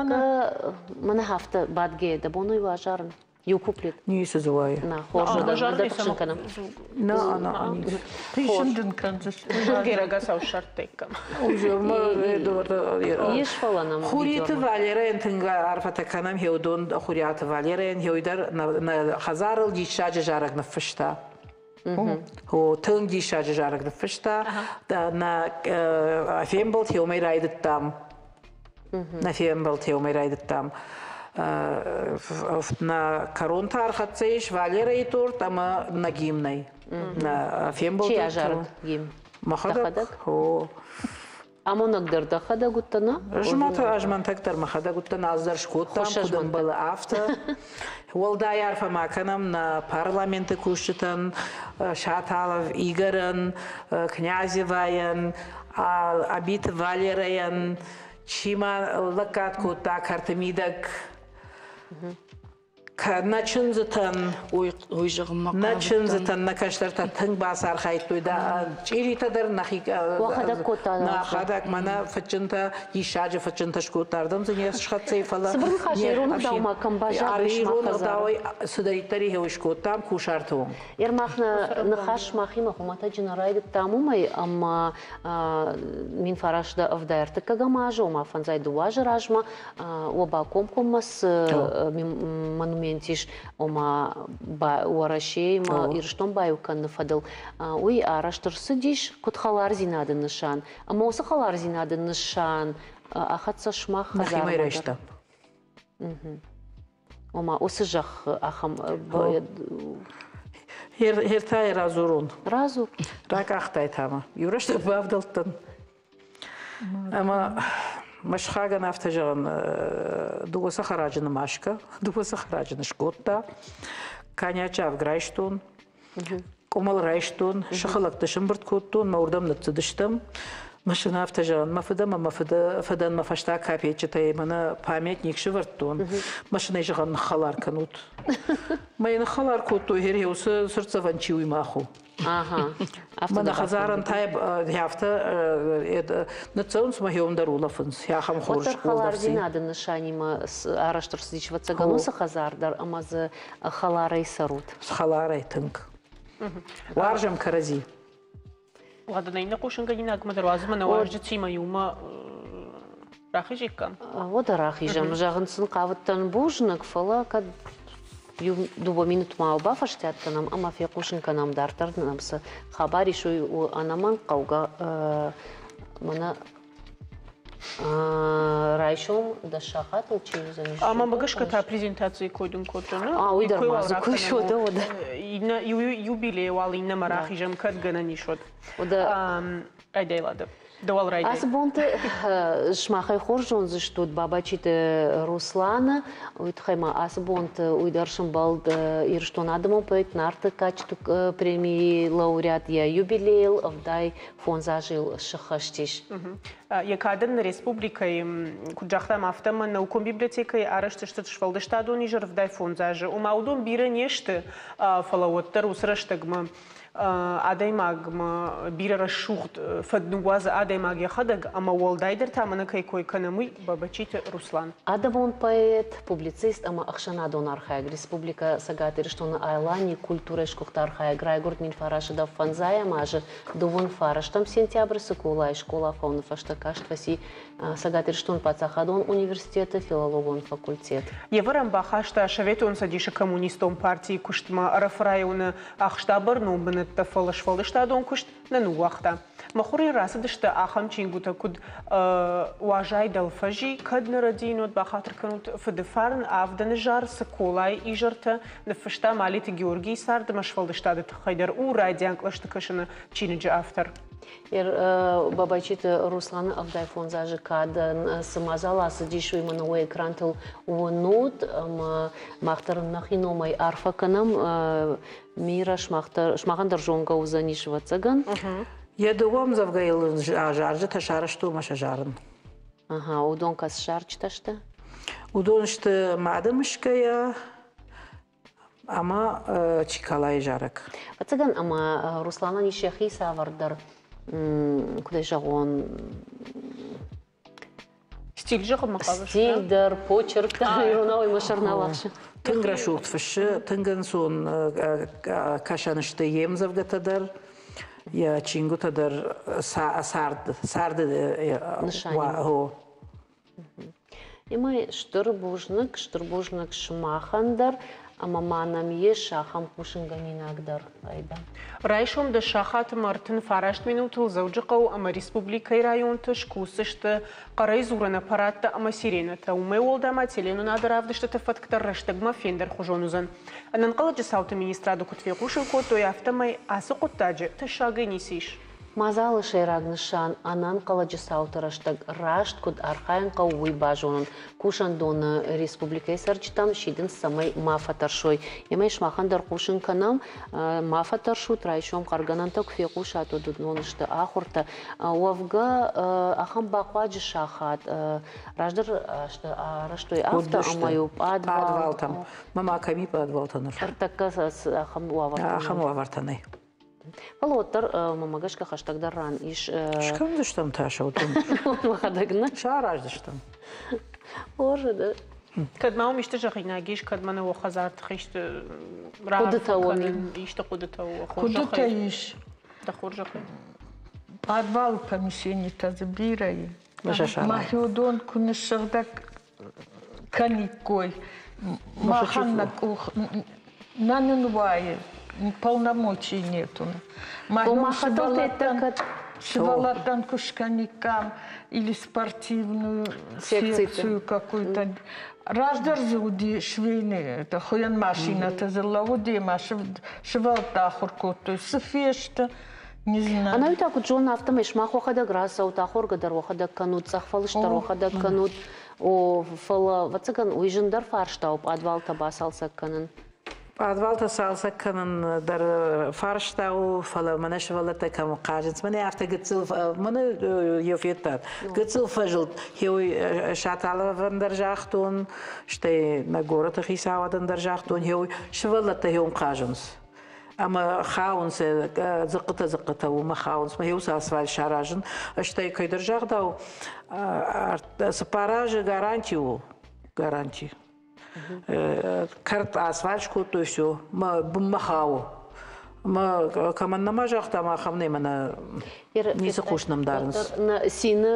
мӕнӕ афтӕ бадгӕйӕ дӕ бон у азарын? Иу куплет. Ницы дзы уайы. На, хорз, дӕ тыхсын кӕнӕм. На, на, Хъисын дын кӕндзысты. Герагасау ссардтаиккам. Ис фӕлӕ нӕм. Хуриты Валерӕйӕн тынг арфӕтӕ кӕнӕм, хеуыдон Хуриаты Валерӕйӕн, хеуый дӕр нӕ хӕдзарыл диссаджы зарӕг ныффыста. О, тынг диссаджы зарӕг ныффыста. Нӕ фембӕлд хеуымӕй райдыдтам. Нӕ фембӕлд хеуымӕй райдыдтам. Нӕ кӕрон та ӕрхӕццӕ ис Валерӕйы торт ӕмӕ нӕ гимнӕй. Нӕ фембӕлд. Чи азарыд гимн? Мӕхӕдӕг. О. Амонӕг дӕр дӕхӕдӕг уыдтӕ, нӕ? Змӕты ӕзмӕнтӕг дӕр мӕхӕдӕг уыдтӕн, аз дӕр скодтам, куыд ӕмбӕлы, афтӕ. Уӕлдай арфӕ ма кӕнӕм нӕ парламенты кусджытӕн, Шаталов Игорӕн, Князевайӕн, Абиты Валерӕйӕн, чи ма лӕггад кодта кӕрты мидӕг. Нӕ чындзытӕн уый зӕгъынмӕ нӕ чындзытӕн нӕ кӕстӕртӕ тынг бацархайдтой да чъиритӕ дӕр нӕхи уӕхӕдӕг кодта нӕхӕдӕг мӕнӕ фыдджынтӕ диссаджы фыдджынтӕ скодта ардӕм дзы не схӕццӕ фӕлӕ цыбыр ныхас ирон ӕгъдаумӕ кӕм баззад ирон ӕгъдауӕй цыдӕриддӕр ихеу скодтам кусарты онг Ермах нӕ ныхас махимӕ хуымӕтӕджы нӕ райдыдтам уымӕй, ӕмӕ 1973 азы, ома фӕндзай дыууӕ азы размӕ уӕ бакомкоммӕ цы монумент ис, ома Уӕрӕсеимӕ Ирыстон баиу кӕныны фӕдыл, уый арӕзт ӕрцыдис куыд хӕлардзинады нысан. Ӕмӕ уыцы хӕлардзинады нысан ахӕццӕ сымах хӕдзармӕ дӕр. Ома уыцы зӕхх ахӕм Хертӕй радзурон. Радзур. Ракъахтай та мӕ. Иу рӕстӕг бавдӕлдтӕн. Ӕмӕ мӕ сыхагӕн афтӕ зӕгъын, дыууӕ цӕхӕраджыны маскӕ, дыууӕ цӕхӕраджыны скодта. Коньячы авг райстон. Къуымӕл райстон, сыхы лӕгты сымбырд кодтон, мӕ уырдӕм ныццыдыстӕм. Мӕ сын афтӕ зӕгъын, мӕ фыд ӕмӕ мӕ фыды фыдӕн мӕ фӕстаг капеччытӕй мӕнӕ памятник сывӕрдтон. Мӕ сын ӕй зӕгъын, ныххӕлар кӕнут. Мӕ йын ныххӕлар кодтой, хер уыцы цыртдзӕвӕн чи уый мах у. Мӕнӕ хӕдзарӕн та афтӕ ныццӕуынц мӕ хион дӕр улӕфынц. Ахӕм хорз Уӕддӕр хӕлардзинады нысанимӕ арӕзт ӕрцыдис ӕвӕццӕгӕн уыцы хӕдзар дӕр ӕмӕ дзы хӕларӕй цӕрут. Хӕларӕй тынг. Уарзӕм кӕрӕдзи. Уӕдӕ нӕ иннӕ хъусынгӕнинагмӕ дӕр уадзӕм нӕ уазджытимӕ иумӕ рахизиккам. Уӕдӕ рахизӕм. Зӕгъын сын хъавыдтӕн бузныг, фӕлӕ кӕд иу дыууӕ минутмӕ бафӕстиат кӕнӕм ӕмӕ фехъусын кӕнӕм дарддӕр нӕм цы хабар ис, уый у ӕнӕмӕнг хъӕугӕ мӕнӕ райсом дӕс сахатыл чи уыдзӕнис? Ӕмӕ мӕ гӕсгӕ та презентацийы кой дын кодтон. А, уый дӕр ма дзы куы ис, уӕдӕ, уӕдӕ. Иннӕ юбилей уал иннӕмӕ рахизӕм, кӕд гӕнӕн ис, уӕд. Уӕдӕ Райдай, Лада. Дӕуал райдай. Ацы бонты сымахӕй хорз зондзыстут Бабачиты Русланы. Уый тыххӕй ма ацы бонты уый дӕр сӕмбӕлд Ирыстоны адӕмон поэт Нарты кадджыты премийы лауреат йӕ юбилейыл 75 азы йыл сыххӕст ис. Йӕ кадӕн нӕ республикӕйы, куыд загътам, афтӕмӕй наукон библиотекӕйы арӕзт сты сфӕлдыстадон изӕр 75 азы. Ома уыдон бирӕ не сты, фӕлӕ уӕддӕр уыцы рӕстӕгмӕ адӕймагмӕ бирӕ рӕсугъд фӕд ныууадзы адӕймаг йӕхӕдӕг ӕмӕ уӕлдайдӕр та мӕнӕ кӕй кой кӕнӕм, уый Бабачиты Руслан. Адӕмон поэт, публицист ӕмӕ ӕхсӕнадон архайӕг Республикӕ Цӕгат Ирыстоны Аланийы культурӕйы сгуыхт архайӕг райгуырд 1905 азы дыууын фарӕстӕм сентябры Цыколайы скъола фӕуыны фӕстӕ каст фӕци Цӕгат Ирыстоны паддзахадон университеты филологон факультет. Йе вӕрӕн бахаста Советон Цӕдисы Коммунистон партийы куыстмӕ Ӕрӕфы районы ахста бӕрнон бынӕттӕ, фӕлӕ сфӕлдыстадон куыст нӕ ныууагъта. Мыхуырӕй рацыдысты ахӕм чингуытӕ, куыд Уазай дӕлфӕзи, Кӕд нӕ рӕдийын, уӕд бахатыр кӕнут Фыды фарн, Авдӕны зар, Цыколайы изӕртӕ, ныффыста Малиты Георгийы цард ӕмӕ сфӕлдыстады тыххӕй дӕр у райдиан кълӕсты кӕсыны чиныджы автор. Бабайчиты Русланы 75 азы кадӕн цы мадзал ацыдис, уый мӕнӕ уӕ экрантыл уынут ӕмӕ мах дӕр ын нӕхи номӕй арфӕ кӕнӕм. Мира, сымахӕн дӕр зонгӕ уыдзӕнис, ӕвӕццӕгӕн. Йӕ дыууӕ ӕмдзӕвгӕйыл зарджытӕ сарӕзтой ӕмӕ сӕ зарын. Ага, уыдон кӕцы зарджытӕ сты? Уыдон сты Мады мысгӕйӕ ӕмӕ Чикалайы зарӕг. Ӕвӕццӕгӕн, ӕмӕ Русланӕн ис йӕхи цавӕрдӕр, куыд ӕй зӕгъон, Стиль зӕгъынмӕ хъавыс? Стиль дӕр, почерк дӕр, иронау мӕ сӕр нал ахсы. Тынг рӕсугъд фыссы, тынг ӕнцон кӕсӕн сты йе мдзӕвгӕтӕ дӕр, йӕ чингуытӕ дӕр царды нысанимӕ. Ӕмӕ стыр бузныг, стыр бузныг сымахӕн дӕр, ӕмӕ ма нӕм ис ахӕм хъусынгӕнинаг дӕр. Айда. Райсом дӕс сахатмӕ 39 минутыл Дзӕуджыхъӕу ӕмӕ республикӕйы районты скусдзысты хъӕрӕй дзурӕн аппараттӕ ӕмӕ сиренӕтӕ. Уымӕй уӕлдай ма теленонады равдыстыты фӕтк дӕр рӕстӕгмӕ фендӕрхуызон уыдзӕн. Ӕнӕнхъӕлӕджы цауты министрады куыд фехъусын кодтой, афтӕмӕй ацы хъуыддаджы тӕссагӕй ницы ис. Мадзалы сӕйраг нысан ӕнӕнхъӕлӕджы цауты рӕстӕг раст куыд архайын хъӕуы, уый базонын. Кусӕндоны республикӕйы цӕрджытӕм сидынц, цӕмӕй ма фӕтӕрсой. Емӕ сымахӕн дӕр хъусын кӕнӕм, ма фӕтӕрсут, райсом хъӕргӕнӕнтӕ куы фехъусат, уӕд уыдон сты ахуыртӕ. Уӕвгӕ, ахӕм бахъуаджы сахат раздӕр азты арӕзтой афтӕ, ӕмӕ-иу пъадвалтӕм. Мӕ кӕми пъадвалтӕ ныр? Ӕртӕккӕ ахӕм уавӕртӕ. Ахӕм уавӕртӕ нӕй. Фӕлӕ уӕддӕр мӕмӕ гӕсгӕ хӕстӕгдӕр ран ис. Скӕндзыстӕм та сӕутӕн. Мӕхӕдӕг нӕ. Сараздзыстӕм. Хорз уыд. Кӕд ма уым исты зӕгъинаг ис, кӕд мӕнӕ уӕ хӕдзарты исты хъуыдытӕ уӕм исты хъуыдытӕ уӕ Хъуыдытӕ ис. Дӕ хорзӕхӕй. Подвалы помещенитӕ дзы бирӕ и. Мӕхи уыдон куы ныссыгъдӕг кӕниккой, махӕн нӕ къух нӕ нын уайы, полномочий нету. Сывӕллӕттӕн куы скӕниккам или спортивную секцию какую-то. Раздӕр дзы уыди швейный, это хуыйӕн машинӕтӕ дзы лӕууыди ӕмӕ сывӕллӕттӕ ахуыр кодтой. Цы фесты, не знаю. Ӕнӕуи та куыд зонын, афтӕмӕй сымах уӕхӕдӕг рацӕут, ахоргӕ дӕр уӕхӕдӕг кӕнут, цъӕх фӕлыст дӕр уӕхӕдӕг кӕнут. О, фӕлӕ, ӕвӕццӕгӕн, уый зындӕр фарста у пъадвалтӕ бацалцӕг кӕнын. Пъадвалтӕ цалцӕг кӕнын дӕр фарста у, фӕлӕ мӕнӕ сывӕллӕттӕ кӕм хъазынц, мӕнӕ афтӕ гыццыл, мӕнӕ йӕ федтат, гыццыл фӕзылд. Хеуый Шаталовӕн дӕр загътон, стӕй нӕ горӕты хицауадӕн дӕр загътон, хеуый сывӕллӕттӕ хеуым хъазынц. Ӕмӕ хауынц дзыхъхъытӕ-дзыхъхъытӕ уымӕ хауынц, мӕ хеуыцы асфальт саразын. Стӕй кӕйдӕр загъдау, 4 азы гаранти у, гаранти. Кӕрт асфальт скодтой, все, мӕ бынмӕ хауы. Мӕ кӕмӕн нӕма загътам, ахӕм нӕ мӕнӕ ницы хъус нӕм дарынц. Нӕ цины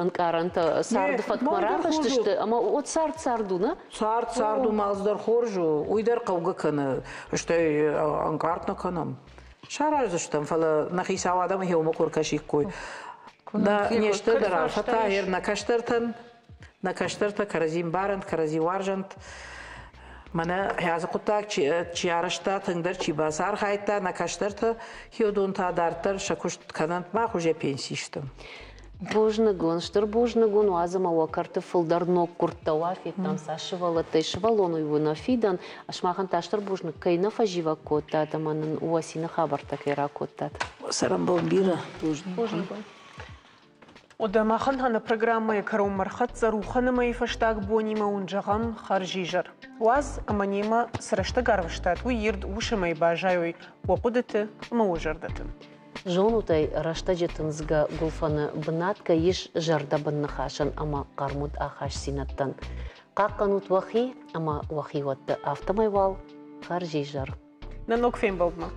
ӕнкъарӕнтӕ царды фӕткмӕ рахызтысты, ӕмӕ уӕд цард цард у, нӕ? Цард цард у, алцыдӕр хорз у, уый дӕр хъӕугӕ кӕны, стӕй ӕнкъард нӕ кӕнӕм. Сараздзыстӕм, фӕлӕ нӕ хицауадӕмы хеумӕ куы ӕркӕсиккой. Нӕ не стырдӕр арфӕтӕ нӕ кӕстӕртӕн, нӕ кӕстӕртӕ кӕрӕдзи мбарӕнт, кӕрӕдзи уарзӕнт. Мӕнӕ хӕдзы хъуыддаг чи арӕзта, тынгдӕр чи бацархайдта, нӕ кӕстӕртӕ хиодон та дарддӕр сӕ куыст кӕнӕнт, мах уже пенси стӕм. Бузныг уын, стыр бузныг уын, уадз ӕмӕ уӕ кӕрты фылдӕр ноггуырдтӕ уа, федтам цас сывӕллӕттӕй сывӕллон уый у нӕ фидӕн. Сымахӕн та стыр бузныг, кӕй нӕ фӕзивӕг кодтат ӕмӕ нын уӕ цины хабӕрттӕ кӕй ракодтат. Цӕрӕнбон бирӕ. Бузныг. Бузныг. Уӕдӕ махӕн нӕ программӕйы кӕронмӕ рхӕццӕ Рухӕны мӕйы фӕстаг бонимӕ уын зӕгъӕм хӕрзизӕр. Уадз ӕмӕ немӕ цы рӕстӕг арвыстат, уый ирд уысымӕй баззайой уӕ хъуыдыты ӕмӕ уӕ зӕрдӕты. Зонут ӕй, рӕстӕджы тындзгӕ гуылфӕны бынат кӕй ис зӕрдӕбын ныхасӕн ӕмӕ хъӕрмуд ахастдзинӕдтӕн. Хъахъхъӕнут уӕхи ӕмӕ уӕхиуӕтты, афтӕмӕй уал хӕрзизӕр. Нӕ ног фембӕлдмӕ.